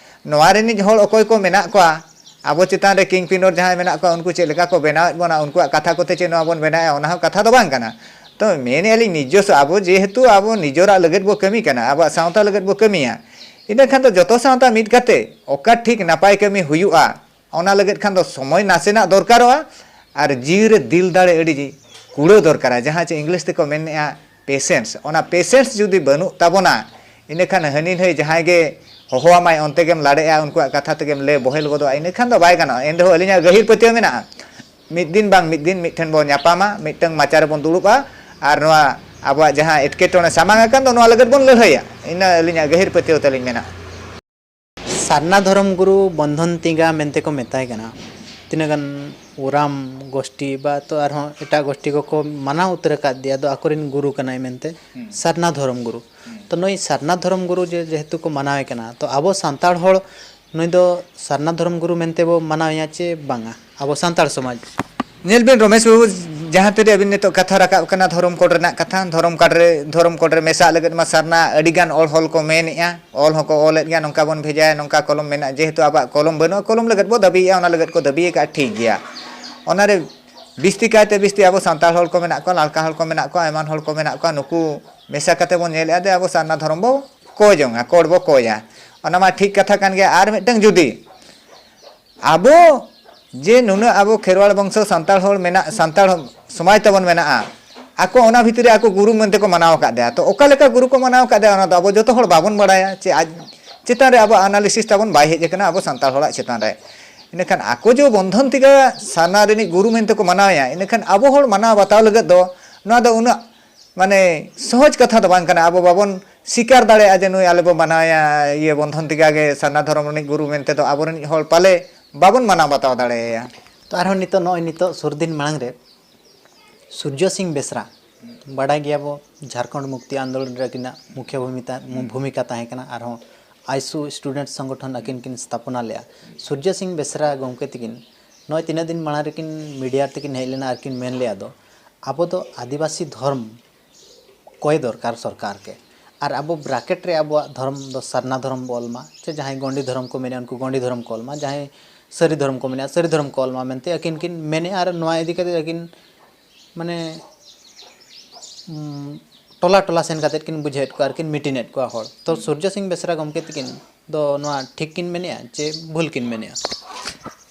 ᱱᱚᱣᱟ ᱨᱤᱱᱤᱡ ᱦᱚᱲ ᱚᱠᱚᱭ ᱠᱚ ᱢᱮᱱᱟᱜ ᱠᱚᱣᱟ, ᱟᱵᱚ ᱪᱮᱛᱟᱱ ᱨᱮ king pinner ᱡᱟᱦᱟᱸᱭ ᱢᱮᱱᱟᱜ ᱠᱚᱣᱟ, ᱩᱱᱠᱩ ᱪᱮᱫ ᱞᱮᱠᱟ ᱠᱚ ᱵᱮᱱᱟᱣᱮᱫ ᱵᱚᱱᱟ, ᱩᱱᱠᱩᱣᱟᱜ ᱠᱟᱛᱷᱟ ᱠᱚᱛᱮ ᱪᱮᱫ ᱱᱚᱣᱟ ᱵᱚᱱ ᱵᱮᱱᱟᱣᱮᱜᱼᱟ, ᱚᱱᱟ ᱦᱚᱸ ᱠᱟᱛᱷᱟ ᱫᱚ ᱵᱟᱝ ᱠᱟᱱᱟ᱾ ᱛᱚ ᱢᱮᱱᱮᱜᱼᱟ ᱞᱤᱧ ᱱᱤᱡᱚᱥᱥᱚ ᱟᱵᱚ ᱡᱮᱦᱮᱛᱩ ᱟᱵᱚ ᱱᱤᱡᱚᱨᱟᱜ ᱞᱟᱹᱜᱤᱫ ᱵᱚ ᱠᱟᱹᱢᱤ ᱠᱟᱱᱟ, ᱟᱵᱚᱣᱟᱜ ᱥᱟᱶᱛᱟ ᱞᱟᱹᱜᱤᱫ ᱵᱚ ᱠᱟᱹᱢᱤᱭᱟ, ᱤᱱᱟᱹ ᱠᱷᱟᱱ ᱫᱚ ᱡᱚᱛᱚ ᱥᱟᱶᱛᱟ ᱢᱤᱫ ᱠᱟᱛᱮ ᱚᱠᱟ ᱴᱷᱤᱠ ᱱᱟᱯᱟᱭ ᱠᱟᱹᱢᱤ ᱦᱩᱭᱩᱜᱼᱟ, ᱚᱱᱟ ᱞᱟᱹᱜᱤᱫ ᱠᱷᱟᱱ ᱫᱚ ᱥᱚᱢᱚᱭ ᱱᱟᱥᱮᱱᱟᱜ ᱫᱚᱨᱠᱟᱨᱚᱜᱼᱟ ᱟᱨ ᱡᱤᱣᱤ ᱨᱮ ᱫᱤᱞ ᱫᱟᱲᱮ ᱟᱹᱰᱤ ᱠᱩᱲᱟᱹᱣ ᱫᱚᱨᱠᱟᱨᱟ, ᱡᱟᱦᱟᱸ ᱪᱮ English ᱛᱮᱠᱚ ᱢᱮᱱᱮᱜᱼᱟ patience᱾ ᱚᱱᱟ patience ᱡᱩᱫᱤ ᱵᱟᱹᱱᱩᱜ ᱛᱟᱵᱚᱱᱟ, ᱤᱱᱟᱹᱠᱷᱟᱱ ᱦᱟᱹᱱᱤ ᱱᱟᱹᱭ ᱡᱟᱦᱟᱸᱭ ᱜᱮ ᱦᱚᱦᱚᱣᱟᱢᱟᱭ ᱚᱱᱛᱮ ᱜᱮᱢ ᱞᱟᱲᱮᱜᱼᱟ, ᱩᱱᱠᱩᱣᱟᱜ ᱠᱟᱛᱷᱟ ᱛᱮᱜᱮᱢ ᱞᱟᱹᱭ ᱵᱚᱦᱮᱞ ᱜᱚᱫᱚᱜᱼᱟ, ᱤᱱᱟᱹᱠᱷᱟᱱ ᱫᱚ ᱵᱟᱭ ᱜᱟᱱᱚᱜᱼᱟ᱾ ᱮᱱ ᱨᱮᱦᱚᱸ ᱟᱹᱞᱤᱧᱟᱜ ᱜᱟᱹᱦᱤᱨ ᱯᱟᱹᱛᱭᱟᱹᱣ ᱢᱮᱱᱟᱜᱼᱟ, ᱢᱤᱫ ᱫᱤᱱ ᱵᱟᱝ ᱢᱤᱫ ᱫᱤᱱ ᱢᱤᱫ ᱴᱷᱮᱱ ᱵᱚᱱ ᱧᱟᱯᱟᱢᱟ, ᱢᱤᱫᱴᱟᱝ ᱢᱟᱪᱟ ᱨᱮᱵᱚᱱ ᱫᱩᱲᱩᱵᱼᱟ, ᱟᱨ ᱱᱚᱣᱟ ᱟᱵᱚᱣᱟᱜ ᱡᱟᱦᱟᱸ ᱮᱴᱠᱮᱴᱚᱬᱮ ᱥᱟᱢᱟᱝ ᱟᱠᱟᱱ ᱫᱚ, ᱱᱚᱣᱟ ᱞᱟᱹᱜᱤᱫ ᱵᱚᱱ ᱞᱟᱹᱲᱦᱟᱹᱭᱟ᱾ ᱤᱱᱟᱹ ᱟᱹᱞᱤᱧᱟᱜ ᱜᱟᱹᱦᱤᱨ ᱯᱟᱹᱛᱭᱟᱹᱣ ᱛᱟᱹᱞᱤᱧ ᱢᱮᱱᱟᱜᱼᱟ᱾ ᱥᱟᱨᱱᱟ ᱫᱷᱚᱨᱚᱢ ᱜᱩᱨᱩ ᱵᱚᱱᱫᱷᱚᱱ ᱛᱤᱜᱟ ᱢᱮᱱᱛᱮ ᱠᱚ ᱢᱮᱛᱟᱭ ᱠᱟᱱᱟ᱾ ᱛᱤᱱᱟᱹᱜ ᱜᱟᱱ ᱳᱨᱟᱢ ᱜᱳᱥᱴᱤ ᱵᱟ ᱛᱚ ᱟᱨᱦᱚᱸ ᱮᱴᱟᱜ ᱜᱳᱥᱴᱤ ᱠᱚᱠᱚ ᱢᱟᱱᱟᱣ ᱩᱛᱟᱹᱨ ᱟᱠᱟᱫ ᱫᱮᱭᱟ, ᱫᱚ ᱟᱠᱚᱨᱮᱱ ᱜᱩᱨᱩ ᱠᱟᱱᱟᱭ ᱢᱮᱱᱛᱮ᱾ ᱦᱩᱸ᱾ ᱥᱟᱨᱱᱟ ᱫᱷᱚᱨᱚᱢ ᱜᱩᱨᱩ᱾ ᱦᱩᱸ᱾ ᱛᱚ ᱱᱩᱭ ᱥᱟᱨᱱᱟ ᱫᱷᱚᱨᱚᱢ ᱜᱩᱨᱩ ᱡᱮ, ᱡᱮᱦᱮᱛᱩ ᱠᱚ ᱢᱟᱱᱟᱣᱮ ᱠᱟᱱᱟ, ᱛᱚ ᱟᱵᱚ ᱥᱟᱱᱛᱟᱲ ᱦᱚᱲ ᱱᱩᱭ ᱫᱚ ᱥᱟᱨᱱᱟ ᱫᱷᱚᱨᱚᱢ ᱜᱩᱨᱩ ᱢᱮᱱᱛᱮ ᱵᱚ ᱢᱟᱱᱟᱣᱮᱭᱟ ᱪᱮ ᱵᱟᱝᱟ, ᱟᱵᱚ ᱥᱟᱱᱛᱟᱲ ᱥᱚᱢᱟᱡᱽ? ᱧᱮᱞ ᱵᱤᱱ ᱨᱚᱢᱮᱥ ᱵᱟᱹᱵᱩ, ᱡᱟᱦᱟᱸ ᱛᱤᱨᱮ ᱟᱹᱵᱤᱱ ᱱᱤᱛᱚᱜ ᱠᱟᱛᱷᱟ ᱨᱟᱠᱟᱵ ᱠᱟᱱᱟ ᱫᱷᱚᱨᱚᱢ ᱠᱳᱰ ᱨᱮᱱᱟᱜ ᱠᱟᱛᱷᱟ, ᱫᱷᱚᱨᱚᱢ ᱠᱳᱰ ᱨᱮ, ᱫᱷᱚᱨᱚᱢ ᱠᱳᱰ ᱨᱮ ᱢᱮᱥᱟᱜ ᱞᱟᱹᱜᱤᱫ ᱢᱟ ᱥᱟᱨᱱᱟ ᱟᱹᱰᱤ ᱜᱟᱱ ᱚᱞ ᱦᱚᱞ ᱠᱚ ᱢᱮᱱᱮᱜᱼᱟ, ᱚᱞ ᱦᱚᱸᱠᱚ ᱚᱞᱮᱫ ᱜᱮᱭᱟ, ᱱᱚᱝᱠᱟ ᱵᱚᱱ ᱵᱷᱮᱡᱟᱭᱟ, ᱱᱚᱝᱠᱟ ᱠᱚᱞᱚᱢ ᱢᱮᱱᱟᱜᱼᱟ, ᱡᱮᱦᱮᱛᱩ ᱟᱵᱚᱣᱟᱜ ᱠᱚᱞᱚᱢ ᱵᱟᱹᱱᱩᱜᱼᱟ, ᱠᱚᱞᱚᱢ ᱞᱟᱹᱜᱤᱫ ᱵᱚ ᱫᱟᱹᱵᱤᱭᱮᱜᱼᱟ, ᱚᱱᱟ ᱞᱟᱹᱜᱤᱫ ᱠᱚ ᱫᱟᱹᱵᱤ ᱟᱠᱟᱫᱼᱟ, ᱴᱷᱤᱠ ᱜᱮᱭᱟ᱾ ᱚᱱᱟᱨᱮ ᱵᱤᱥᱛᱤ ᱠᱟᱭᱛᱮ ᱵᱤᱥᱛᱤ ᱟᱵᱚ ᱥᱟᱱᱛᱟᱲ ᱦᱚᱲ ᱠᱚ ᱢᱮᱱᱟᱜ ᱠᱚᱣᱟ, ᱞᱟᱲᱠᱟ ᱦᱚᱲ ᱠᱚ ᱢᱮᱱᱟᱜ ᱠᱚᱣᱟ, ᱮᱢᱟᱱ ᱦᱚᱲ ᱠᱚ ᱢᱮᱱᱟᱜ ᱠᱚᱣᱟ, ᱱᱩᱠᱩ ᱢᱮᱥᱟ ᱠᱟᱛᱮ ᱵᱚᱱ ᱧᱮᱞᱮᱜᱼᱟ ᱡᱮ ᱟᱵᱚ ᱥᱟᱨᱱᱟ ᱫᱷᱚᱨᱚᱢ ᱵᱚ ᱠᱚᱭ ᱡᱚᱝᱟ, ᱠᱳᱰ ᱵᱚ ᱠᱚᱭᱟ᱾ ᱚᱱᱟ ᱢᱟ ᱴᱷᱤᱠ ᱠᱟᱛᱷᱟ ᱠᱟᱱ ᱜᱮᱭᱟ᱾ ᱟᱨ ᱢᱤᱫᱴᱟᱝ ᱡᱩᱫᱤ ᱟᱵᱚ ᱡᱮ ᱱᱩᱱᱟᱹᱜ ᱟᱵᱚ ᱠᱷᱮᱨᱣᱟᱲ ᱵᱚᱝᱥᱚ ᱥᱟᱱᱛᱟᱲ ᱦᱚᱲ ᱢᱮᱱᱟᱜ, ᱥᱟᱱᱛᱟᱲ ᱥᱚᱢᱟᱡᱽ ᱛᱟᱵᱚᱱ ᱢᱮᱱᱟᱜᱼᱟ, ᱟᱠᱚ ᱚᱱᱟ ᱵᱷᱤᱛᱨᱤ ᱨᱮ ᱟᱠᱚ ᱜᱩᱨᱩ ᱢᱮᱱᱛᱮ ᱠᱚ ᱢᱟᱱᱟᱣ ᱟᱠᱟᱫᱮᱭᱟ᱾ ᱛᱚ ᱚᱠᱟ ᱞᱮᱠᱟ ᱜᱩᱨᱩ ᱠᱚ ᱢᱟᱱᱟᱣ ᱟᱠᱟᱫᱮᱭᱟ, ᱚᱱᱟ ᱫᱚ ᱟᱵᱚ ᱡᱚᱛᱚ ᱦᱚᱲ ᱵᱟᱵᱚᱱ ᱵᱟᱲᱟᱭᱟ, ᱪᱮ ᱟᱡ ᱪᱮᱛᱟᱱ ᱨᱮ ᱟᱵᱚ analysis ᱛᱟᱵᱚᱱ ᱵᱟᱭ ᱦᱮᱡ ᱟᱠᱟᱱᱟ ᱟᱵᱚ ᱥᱟᱱᱛᱟᱲ ᱦᱚᱲᱟᱜ ᱪᱮᱛᱟᱱ ᱨᱮ᱾ ᱤᱱᱟᱹᱠᱷᱟᱱ ᱟᱠᱚ ᱡᱮ ᱵᱚᱱᱫᱷᱚᱱ ᱛᱤᱜᱟ ᱥᱟᱨᱱᱟ ᱨᱤᱱᱤᱡ ᱜᱩᱨᱩ ᱢᱮᱱᱛᱮ ᱠᱚ ᱢᱟᱱᱟᱣᱮᱭᱟ, ᱤᱱᱟᱹᱠᱷᱟᱱ ᱟᱵᱚ ᱦᱚᱲ ᱢᱟᱱᱟᱣ ᱵᱟᱛᱟᱣ ᱞᱟᱹᱜᱤᱫ ᱫᱚ ᱱᱚᱣᱟ ᱫᱚ ᱩᱱᱟᱹᱜ ᱢᱟᱱᱮ ᱥᱚᱦᱚᱡᱽ ᱠᱟᱛᱷᱟ ᱫᱚ ᱵᱟᱝ ᱠᱟᱱᱟ᱾ ᱟᱵᱚ ᱵᱟᱵᱚᱱ ᱥᱤᱠᱟᱨ ᱫᱟᱲᱮᱭᱟᱜᱼᱟ ᱡᱮ ᱱᱩᱭ ᱟᱞᱮ ᱵᱚ ᱢᱟᱱᱟᱣᱮᱭᱟ, ᱤᱭᱟᱹ ᱵᱚᱱᱫᱷᱚᱱ ᱛᱮᱜᱟ ᱜᱮ ᱥᱟᱨᱱᱟ ᱫᱷᱚᱨᱚᱢ ᱨᱤᱱᱤᱡ ᱜᱩᱨᱩ ᱢᱮᱱᱛᱮ ᱫᱚ ᱟᱵᱚ ᱨᱤᱱᱤᱡ ᱦᱚᱲ ᱯᱟᱞᱮ ᱵᱟᱵᱚᱱ ᱢᱟᱱᱟᱣ ᱵᱟᱛᱟᱣ ᱫᱟᱲᱮᱭᱟᱭᱟ᱾ ᱛᱚ ᱟᱨᱦᱚᱸ ᱱᱤᱛᱚᱜ, ᱱᱚᱜᱼᱚᱭ ᱱᱤᱛᱚᱜ ᱥᱩᱨ ᱫᱤᱱ ᱢᱟᱲᱟᱝ ᱨᱮ ᱥᱩᱨᱡᱚ ᱥᱤᱝ ᱵᱮᱥᱨᱟ, ᱵᱟᱰᱟᱭ ᱜᱮᱭᱟᱵᱚ ᱡᱷᱟᱲᱠᱷᱚᱸᱰ ᱢᱩᱠᱛᱤ ᱟᱱᱫᱳᱞᱚᱱ ᱨᱮ ᱟᱹᱠᱤᱱᱟᱜ ᱢᱩᱠᱷᱭᱟᱹ ᱵᱷᱩᱢᱤᱠᱟ, ᱵᱷᱩᱢᱤᱠᱟ ᱛᱟᱦᱮᱸ ᱠᱟᱱᱟ᱾ ᱟᱨᱦᱚᱸ ᱟᱭᱥᱩ ᱥᱴᱩᱰᱮᱱᱴ ᱥᱚᱝᱜᱚᱴᱷᱚᱱ ᱟᱹᱠᱤᱱ ᱠᱤᱱ ᱥᱛᱷᱟᱯᱚᱱᱟ ᱞᱮᱫᱼᱟ᱾ ᱥᱩᱨᱡᱚ ᱥᱤᱝ ᱵᱮᱥᱨᱟ ᱜᱚᱢᱠᱮ ᱛᱟᱹᱠᱤᱱ ᱱᱚᱜᱼᱚᱭ ᱛᱤᱱᱟᱹᱜ ᱫᱤᱱ ᱢᱟᱲᱟᱝ ᱨᱮᱠᱤᱱ ᱢᱤᱰᱤᱭᱟ ᱛᱮᱠᱤᱱ ᱦᱮᱡ ᱞᱮᱱᱟ ᱟᱨ ᱠᱤᱱ ᱢᱮᱱ ᱞᱮᱫᱼᱟ ᱫᱚ, ᱟᱵᱚ ᱫᱚ ᱟᱹᱫᱤᱵᱟᱹᱥᱤ ᱫᱷᱚᱨᱢ ᱠᱚᱭ ᱫᱚᱨᱠᱟᱨ ᱥᱚᱨᱠᱟᱨ ᱜᱮ᱾ ᱟᱨ ᱟᱵᱚ ᱵᱨᱟᱠᱮᱴ ᱨᱮ ᱟᱵᱚᱣᱟᱜ ᱫᱷᱚᱨᱚᱢ ᱫᱚ ᱥᱟᱨᱱᱟ ᱫᱷᱚᱨᱚᱢ ᱵᱚ ᱚᱞ ᱢᱟ, ᱥᱮ ᱡᱟᱦᱟᱸᱭ ᱜᱚᱸᱰᱤ ᱫᱷᱚᱨᱚᱢ ᱠᱚ ᱢᱮᱱᱮᱫᱼᱟ ᱩᱱᱠᱩ ᱜᱚᱸᱰᱤ ᱫᱷᱚᱨᱚᱢ ᱠᱚ ᱚᱞ ᱢᱟ, ᱡᱟᱦᱟᱸᱭ ᱥᱟᱹᱨᱤ ᱫᱷᱚᱨᱚᱢ ᱠᱚ ᱢᱮᱱᱮᱫᱼᱟ ᱥᱟᱹᱨᱤ ᱫᱷᱚᱨᱚᱢ ᱠᱚ ᱚᱞ ᱢᱟ ᱢᱮᱱᱛᱮ ᱟᱹᱠᱤᱱ ᱠᱤᱱ ᱢᱮᱱᱮᱫᱼᱟ᱾ ᱟᱨ ᱱᱚᱣᱟ ᱤᱫᱤ ᱠᱟᱛᱮ ᱟᱹᱠᱤᱱ ᱢᱟᱱᱮ ᱩᱸ, ᱴᱚᱞᱟ ᱴᱚᱞᱟ ᱥᱮᱱ ᱠᱟᱛᱮᱫ ᱠᱤᱱ ᱵᱩᱡᱷᱟᱹᱣᱮᱫ ᱠᱚᱣᱟ ᱟᱨ ᱠᱤᱱ ᱢᱤᱴᱤᱱᱮᱫ ᱠᱚᱣᱟ ᱦᱚᱲ᱾ ᱛᱚ ᱥᱩᱨᱡᱚ ᱥᱤᱝ ᱵᱮᱥᱨᱟ ᱜᱚᱢᱠᱮ ᱛᱟᱹᱠᱤᱱ ᱫᱚ ᱱᱚᱣᱟ ᱴᱷᱤᱠ ᱠᱤᱱ ᱢᱮᱱᱮᱫᱼᱟ ᱪᱮ ᱵᱷᱩᱞ ᱠᱤᱱ ᱢᱮᱱᱮᱫᱼᱟ?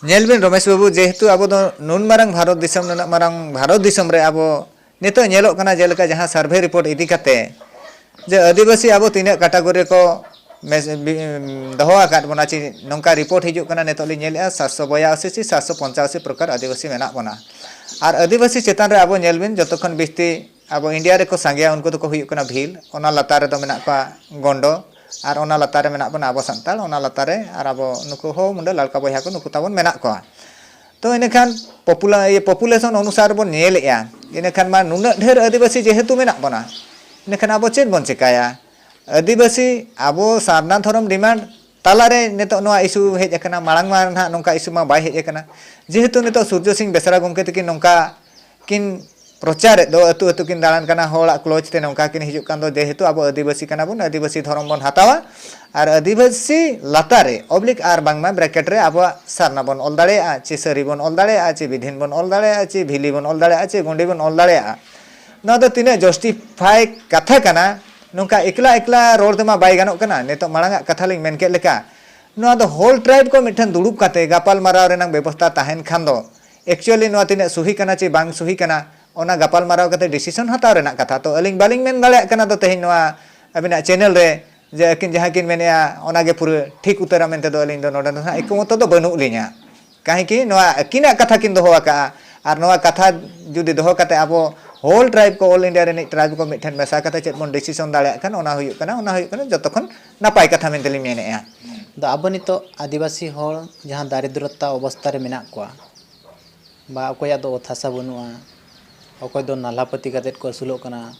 ᱧᱮᱞ ᱵᱤᱱ ᱨᱚᱢᱮᱥ ᱵᱟᱹᱵᱩ, ᱡᱮᱦᱮᱛᱩ ᱟᱵᱚ ᱫᱚ ᱱᱩᱱ ᱢᱟᱨᱟᱝ ᱵᱷᱟᱨᱚᱛ ᱫᱤᱥᱚᱢ, ᱱᱩᱱᱟᱹᱜ ᱢᱟᱨᱟᱝ ᱵᱷᱟᱨᱚᱛ ᱫᱤᱥᱚᱢ ᱨᱮ ᱟᱵᱚ ᱱᱤᱛᱚᱜ ᱧᱮᱞᱚᱜ ᱠᱟᱱᱟ, ᱡᱮᱞᱮᱠᱟ ᱡᱟᱦᱟᱸ ᱥᱟᱨᱵᱷᱮ ᱨᱤᱯᱳᱨᱴ ᱤᱫᱤ ᱠᱟᱛᱮ ᱡᱮ ᱟᱹᱫᱤᱵᱟᱹᱥᱤ ᱟᱵᱚ ᱛᱤᱱᱟᱹᱜ ᱠᱟᱴᱟᱜᱳᱨᱤ ᱨᱮᱠᱚ ᱢᱮᱥ-, ᱵᱤ-, ᱫᱚᱦᱚ ᱟᱠᱟᱫ ᱵᱚᱱᱟ, ᱪᱮ ᱱᱚᱝᱠᱟ ᱨᱤᱯᱳᱨᱴ ᱦᱤᱡᱩᱜ ᱠᱟᱱᱟ, ᱱᱤᱛᱚᱜ ᱞᱤᱧ ᱧᱮᱞᱮᱫᱼᱟ ᱥᱟᱛᱥᱚ ᱵᱚᱭᱟᱥᱤ ᱪᱮ ᱥᱟᱛᱥᱚ ᱯᱚᱧᱪᱟᱥᱤ ᱯᱨᱚᱠᱟᱨ ᱟᱹᱫᱤᱵᱟᱹᱥᱤ ᱢᱮᱱᱟᱜ ᱵᱚᱱᱟ᱾ ᱟᱨ ᱟᱹᱫᱤᱵᱟᱹᱥᱤ ᱪᱮᱛᱟᱱ ᱨᱮ ᱟᱵᱚ ᱧᱮᱞ ᱵᱤᱱ, ᱡᱚᱛᱚ ᱠᱷᱚᱱ ᱵᱤᱥᱛᱤ ᱟᱵᱚ ᱤᱱᱰᱤᱭᱟ ᱨᱮᱠᱚ ᱥᱟᱸᱜᱮᱭᱟ, ᱩᱱᱠᱩ ᱫᱚᱠᱚ ᱦᱩᱭᱩᱜ ᱠᱟᱱᱟ ᱵᱷᱤᱞ, ᱚᱱᱟ ᱞᱟᱛᱟᱨ ᱨᱮᱫᱚ ᱢᱮᱱᱟᱜ ᱠᱚᱣᱟ ᱜᱚᱸᱰᱚ, ᱟᱨ ᱚᱱᱟ ᱞᱟᱛᱟᱨ ᱨᱮ ᱢᱮᱱᱟᱜ ᱵᱚᱱᱟ ᱟᱵᱚ ᱥᱟᱱᱛᱟᱲ, ᱚᱱᱟ ᱞᱟᱛᱟᱨ ᱨᱮ ᱟᱨ ᱟᱵᱚ ᱱᱩᱠᱩ ᱦᱳ ᱢᱩᱱᱰᱟᱹ ᱞᱟᱲᱠᱟ ᱵᱚᱭᱦᱟ ᱠᱚ ᱱᱩᱠᱩ ᱛᱟᱵᱚᱱ ᱢᱮᱱᱟᱜ ᱠᱚᱣᱟ᱾ ᱛᱚ ᱤᱱᱟᱹᱠᱷᱟᱱ ᱯᱚᱯᱩᱞᱟ-, ᱤᱭᱟᱹ, ᱯᱚᱯᱩᱞᱮᱥᱚᱱ ᱚᱱᱩᱥᱟᱨ ᱵᱚᱱ ᱧᱮᱞᱮᱜᱼᱟ, ᱤᱱᱟᱹᱠᱷᱟᱱ ᱢᱟ ᱱᱩᱱᱟᱹᱜ ᱰᱷᱮᱨ ᱟᱹᱫᱤᱵᱟᱹᱥᱤ ᱡᱮᱦᱮᱛᱩ ᱢᱮᱱᱟᱜ ᱵᱚᱱᱟ, ᱤᱱᱟᱹᱠᱷᱟᱱ ᱟᱵᱚ ᱪᱮᱫ ᱵᱚᱱ ᱪᱮᱠᱟᱭᱟ? ᱟᱹᱫᱤᱵᱟᱹᱥᱤ ᱟᱵᱚ ᱥᱟᱨᱱᱟ ᱫᱷᱚᱨᱚᱢ ᱰᱤᱢᱟᱱᱰ ᱛᱟᱞᱟᱨᱮ ᱱᱤᱛᱚᱜ ᱱᱚᱣᱟ ᱤᱥᱩ ᱦᱮᱡ ᱟᱠᱟᱱᱟ, ᱢᱟᱲᱟᱝ ᱢᱟ ᱱᱟᱦᱟᱜ ᱱᱚᱝᱠᱟ ᱤᱥᱩ ᱢᱟ ᱵᱟᱭ ᱦᱮᱡ ᱟᱠᱟᱱᱟ᱾ ᱡᱮᱦᱮᱛᱩ ᱱᱤᱛᱚᱜ ᱥᱩᱨᱡᱚ ᱥᱤᱝ ᱵᱮᱥᱨᱟ ᱜᱚᱢᱠᱮ ᱛᱟᱹᱠᱤᱱ ᱱᱚᱝᱠᱟ ᱠᱤᱱ ᱯᱨᱚᱪᱟᱨᱮᱫ ᱫᱚ, ᱟᱹᱛᱩ ᱟᱹᱛᱩ ᱠᱤᱱ ᱫᱟᱬᱟᱱ ᱠᱟᱱᱟ, ᱦᱚᱲᱟᱜ ᱠᱞᱳᱡᱽ ᱛᱮ ᱱᱚᱝᱠᱟ ᱠᱤᱱ ᱦᱤᱡᱩᱜ ᱠᱟᱱ ᱫᱚ, ᱡᱮᱦᱮᱛᱩ ᱟᱵᱚ ᱟᱹᱫᱤᱵᱟᱹᱥᱤ ᱠᱟᱱᱟ ᱵᱚᱱ, ᱟᱹᱫᱤᱵᱟᱹᱥᱤ ᱫᱷᱚᱨᱚᱢ ᱵᱚᱱ ᱦᱟᱛᱟᱣᱟ, ᱟᱨ ᱟᱹᱫᱤᱵᱟᱹᱥᱤ ᱞᱟᱛᱟᱨ ᱨᱮ ᱚᱵᱞᱤᱠ ᱟᱨ ᱵᱟᱝᱢᱟ ᱵᱨᱮᱠᱮᱴ ᱨᱮ ᱟᱵᱚᱣᱟᱜ ᱥᱟᱨᱱᱟ ᱵᱚᱱ ᱚᱞ ᱫᱟᱲᱮᱭᱟᱜᱼᱟ, ᱪᱮ ᱥᱟᱹᱨᱤ ᱵᱚᱱ ᱚᱞ ᱫᱟᱲᱮᱭᱟᱜᱼᱟ, ᱪᱮ ᱵᱤᱫᱷᱤᱱ ᱵᱚᱱ ᱚᱞ ᱫᱟᱲᱮᱭᱟᱜᱼᱟ, ᱪᱮ ᱵᱷᱤᱞᱤ ᱵᱚᱱ ᱚᱞ ᱫᱟᱲᱮᱭᱟᱜᱼᱟ, ᱪᱮ ᱜᱩᱸᱰᱤ ᱵᱚᱱ ᱚᱞ ᱫᱟᱲᱮᱭᱟᱜᱼᱟ᱾ ᱱᱚᱣᱟ ᱫᱚ ᱛᱤᱱᱟᱹᱜ ᱡᱟᱥᱴᱤᱯᱷᱟᱭ ᱠᱟᱛᱷᱟ ᱠᱟᱱᱟ? ᱱᱚᱝᱠᱟ ᱮᱠᱞᱟ ᱮᱠᱞᱟ ᱨᱚᱲ ᱛᱮᱢᱟ ᱵᱟᱭ ᱜᱟᱱᱚᱜ ᱠᱟᱱᱟ᱾ ᱱᱤᱛᱚᱜ ᱢᱟᱲᱟᱝ ᱟᱜ ᱠᱟᱛᱷᱟ ᱞᱤᱧ ᱢᱮᱱ ᱠᱮᱫ ᱞᱮᱠᱟ, ᱱᱚᱣᱟ ᱫᱚ ᱦᱳᱞ ᱴᱨᱟᱭᱤᱵᱽ ᱠᱚ ᱢᱤᱫᱴᱷᱮᱱ ᱫᱩᱲᱩᱵ ᱠᱟᱛᱮ ᱜᱟᱯᱟᱞ ᱢᱟᱨᱟᱣ ᱨᱮᱱᱟᱜ ᱵᱮᱵᱚᱥᱛᱟ ᱛᱟᱦᱮᱱ ᱠᱷᱟᱱ ᱫᱚ, ᱮᱠᱪᱩᱭᱟᱞᱤ ᱱᱚᱣᱟ ᱛᱤᱱᱟᱹᱜ ᱥᱩᱦᱤ ᱠᱟᱱᱟ ᱪᱮ ᱵᱟᱝ ᱥᱩᱦᱤ ᱠᱟᱱᱟ, ᱚᱱᱟ ᱜᱟᱯᱟᱞ ᱢᱟᱨᱟᱣ ᱠᱟᱛᱮ ᱰᱤᱥᱤᱥᱚᱱ ᱦᱟᱛᱟᱣ ᱨᱮᱱᱟᱜ ᱠᱟᱛᱷᱟ᱾ ᱛᱚ ᱟᱹᱞᱤᱧ ᱵᱟᱹᱞᱤᱧ ᱢᱮᱱ ᱫᱟᱲᱮᱭᱟᱜ ᱠᱟᱱᱟ ᱫᱚ ᱛᱮᱦᱮᱧ ᱱᱚᱣᱟ ᱟᱹᱵᱤᱱᱟᱜ ᱪᱮᱱᱮᱞ ᱨᱮ ᱡᱮ ᱟᱹᱠᱤᱱ ᱡᱟᱦᱟᱸ ᱠᱤᱱ ᱢᱮᱱᱮᱜᱼᱟ ᱚᱱᱟ ᱜᱮ ᱯᱩᱨᱟᱹ ᱴᱷᱤᱠ ᱩᱛᱟᱹᱨᱟ ᱢᱮᱱᱛᱮ ᱫᱚ ᱟᱹᱞᱤᱧ ᱫᱚ ᱱᱚᱰᱮ ᱫᱚ ᱦᱟᱸᱜ ᱮᱠᱢᱚᱛᱚ ᱫᱚ ᱵᱟᱹᱱᱩᱜ ᱞᱤᱧᱟ᱾ ᱠᱟᱦᱮᱸᱠᱤ ᱱᱚᱣᱟ ᱟᱹᱠᱤᱱᱟᱜ ᱠᱟᱛᱷᱟ ᱠᱤᱱ ᱫᱚᱦᱚ ᱟᱠᱟᱫᱼᱟ, ᱟᱨ ᱱᱚᱣᱟ ᱠᱟᱛᱷᱟ ᱡᱩᱫᱤ ᱫᱚᱦᱚ ᱠᱟᱛᱮ ᱟᱵᱚ ᱦᱳᱞ ᱴᱨᱟᱭᱤᱵᱽ ᱠᱚ, ᱚᱞ ᱤᱱᱰᱤᱭᱟ ᱨᱤᱱᱤᱡ ᱴᱨᱟᱭᱤᱵᱽ ᱠᱚ ᱢᱤᱫᱴᱷᱮᱱ ᱢᱮᱥᱟ ᱠᱟᱛᱮ ᱪᱮᱫ ᱵᱚᱱ ᱰᱤᱥᱤᱥᱚᱱ ᱫᱟᱲᱮᱭᱟᱜ ᱠᱟᱱ, ᱚᱱᱟ ᱦᱩᱭᱩᱜ ᱠᱟᱱᱟ, ᱚᱱᱟ ᱦᱩᱭᱩᱜ ᱠᱟᱱᱟ ᱡᱚᱛᱚ ᱠᱷᱚᱱ ᱱᱟᱯᱟᱭ ᱠᱟᱛᱷᱟ ᱢᱮᱱᱛᱮᱞᱤᱧ ᱢᱮᱱᱮᱫᱼᱟ᱾ ᱫᱚ ᱟᱵᱚ ᱱᱤᱛᱚᱜ ᱟᱹᱫᱤᱵᱟᱹᱥᱤ ᱦᱚᱲ ᱡᱟᱦᱟᱸ ᱫᱟᱨᱤᱫᱨᱚᱛᱟ ᱚᱵᱚᱥᱛᱷᱟ ᱨᱮ ᱢᱮᱱᱟᱜ ᱠᱚᱣᱟ, ᱵᱟ ᱚᱠᱚᱭᱟᱜ ᱫᱚ ᱚᱛ ᱦᱟᱥᱟ ᱵᱟᱹᱱᱩᱜᱼᱟ, ᱚᱠᱚᱭ ᱫᱚ ᱱᱟᱞᱦᱟ ᱯᱟᱹᱛᱤ ᱠᱟᱛᱮᱫ ᱠᱚ ᱟᱹᱥᱩᱞᱚᱜ ᱠᱟᱱᱟ,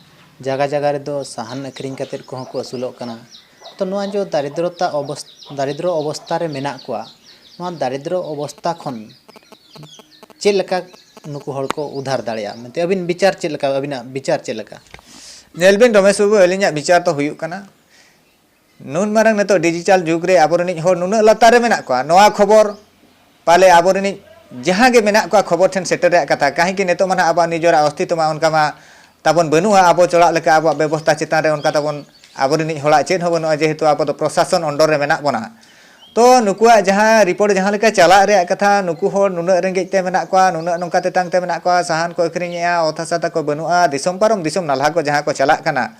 ᱡᱟᱭᱜᱟ ᱡᱟᱭᱜᱟ ᱨᱮᱫᱚ ᱥᱟᱦᱟᱱ ᱟᱹᱠᱷᱨᱤᱧ ᱠᱟᱛᱮᱫ ᱠᱚᱦᱚᱸ ᱠᱚ ᱟᱹᱥᱩᱞᱚᱜ ᱠᱟᱱᱟ᱾ ᱛᱚ ᱱᱚᱣᱟ ᱡᱮ ᱫᱟᱨᱤᱫᱨᱚᱛᱟ ᱚᱵᱚᱥ-, ᱫᱟᱨᱤᱫᱨᱚ ᱚᱵᱚᱥᱛᱷᱟ ᱨᱮ ᱢᱮᱱᱟᱜ ᱠᱚᱣᱟ, ᱱᱚᱣᱟ ᱫᱟᱨᱤᱫᱨᱚ ᱚᱵᱚᱥᱛᱷᱟ ᱠᱷᱚᱱ ᱪᱮᱫ ᱞᱮᱠᱟ ᱱᱩᱠᱩ ᱦᱚᱲ ᱠᱚ ᱩᱫᱷᱟᱨ ᱫᱟᱲᱮᱭᱟᱜᱼᱟ ᱢᱮᱱᱛᱮ ᱟᱹᱵᱤᱱ ᱵᱤᱪᱟᱨ ᱪᱮᱫ ᱞᱮᱠᱟ, ᱟᱹᱵᱤᱱᱟᱜ ᱵᱤᱪᱟᱨ ᱪᱮᱫ ᱞᱮᱠᱟ? ᱧᱮᱞ ᱵᱤᱱ ᱨᱚᱢᱮᱥ ᱵᱟᱹᱵᱩ, ᱟᱹᱞᱤᱧᱟᱜ ᱵᱤᱪᱟᱨ ᱫᱚ ᱦᱩᱭᱩᱜ ᱠᱟᱱᱟ, ᱱᱩᱱ ᱢᱟᱨᱟᱝ ᱱᱤᱛᱚᱜ ᱰᱤᱡᱤᱴᱟᱞ ᱡᱩᱜᱽ ᱨᱮ ᱟᱵᱚ ᱨᱤᱱᱤᱡ ᱦᱚᱲ ᱱᱩᱱᱟᱹᱜ ᱞᱟᱛᱟᱨ ᱨᱮ ᱢᱮᱱᱟᱜ ᱠᱚᱣᱟ, ᱱᱚᱣᱟ ᱠᱷᱚᱵᱚᱨ ᱯᱟᱞᱮ ᱟᱵᱚ ᱨᱤᱱᱤᱡ ᱡᱟᱦᱟᱸ ᱜᱮ ᱢᱮᱱᱟᱜ ᱠᱚᱣᱟ ᱠᱷᱚᱵᱚᱨ ᱴᱷᱮᱱ ᱥᱮᱴᱮᱨ ᱨᱮᱭᱟᱜ ᱠᱟᱛᱷᱟ, ᱠᱟᱹᱦᱤᱸᱠᱤ ᱱᱤᱛᱚᱜ ᱢᱟ ᱱᱟᱦᱟᱜ ᱟᱵᱚᱣᱟᱜ ᱱᱤᱡᱚᱨᱟᱜ ᱚᱥᱛᱤᱛᱛᱚ ᱢᱟ ᱚᱱᱠᱟ ᱢᱟ ᱛᱟᱵᱚᱱ ᱵᱟᱹᱱᱩᱜᱼᱟ, ᱟᱵᱚ ᱪᱚᱲᱟᱜ ᱞᱮᱠᱟ ᱟᱵᱚᱣᱟᱜ ᱵᱮᱵᱚᱥᱛᱷᱟ ᱪᱮᱛᱟᱱ ᱨᱮ ᱚᱱᱠᱟ ᱛᱟᱵᱚᱱ ᱟᱵᱚ ᱨᱤᱱᱤᱡ ᱦᱚᱲᱟᱜ ᱪᱮᱫ ᱦᱚᱸ ᱵᱟᱹᱱᱩᱜᱼᱟ, ᱡᱮᱦᱮᱛᱩ ᱟᱵᱚ ᱫᱚ ᱯᱨᱚᱥᱟᱥᱚᱱ under ᱨᱮ ᱢᱮᱱᱟᱜ ᱵᱚᱱᱟ᱾ ᱛᱚ ᱱᱩᱠᱩᱣᱟᱜ ᱡᱟᱦᱟᱸ ᱨᱤᱯᱳᱨᱴ ᱡᱟᱦᱟᱸ ᱞᱮᱠᱟ ᱪᱟᱞᱟᱜ ᱨᱮᱭᱟᱜ ᱠᱟᱛᱷᱟ, ᱱᱩᱠᱩ ᱦᱚᱲ ᱱᱩᱱᱟᱹᱜ ᱨᱮᱸᱜᱮᱡ ᱛᱮ ᱢᱮᱱᱟᱜ ᱠᱚᱣᱟ, ᱱᱩᱱᱟᱹᱜ ᱱᱚᱝᱠᱟ ᱛᱮᱛᱟᱝ ᱛᱮ ᱢᱮᱱᱟᱜ ᱠᱚᱣᱟ, ᱥᱟᱦᱟᱱ ᱠᱚ ᱟᱹᱠᱷᱨᱤᱧᱮᱜᱼᱟ, ᱚᱛ ᱦᱟᱥᱟ ᱛᱟᱠᱚ ᱵᱟᱹᱱᱩᱜᱼᱟ, ᱫᱤᱥᱚᱢ ᱯᱟᱨᱚᱢ ᱫᱤᱥᱚᱢ ᱱᱟᱞᱦᱟ ᱠᱚ ᱡᱟᱦᱟᱸ ᱠᱚ ᱪᱟᱞᱟᱜ ᱠᱟᱱᱟ,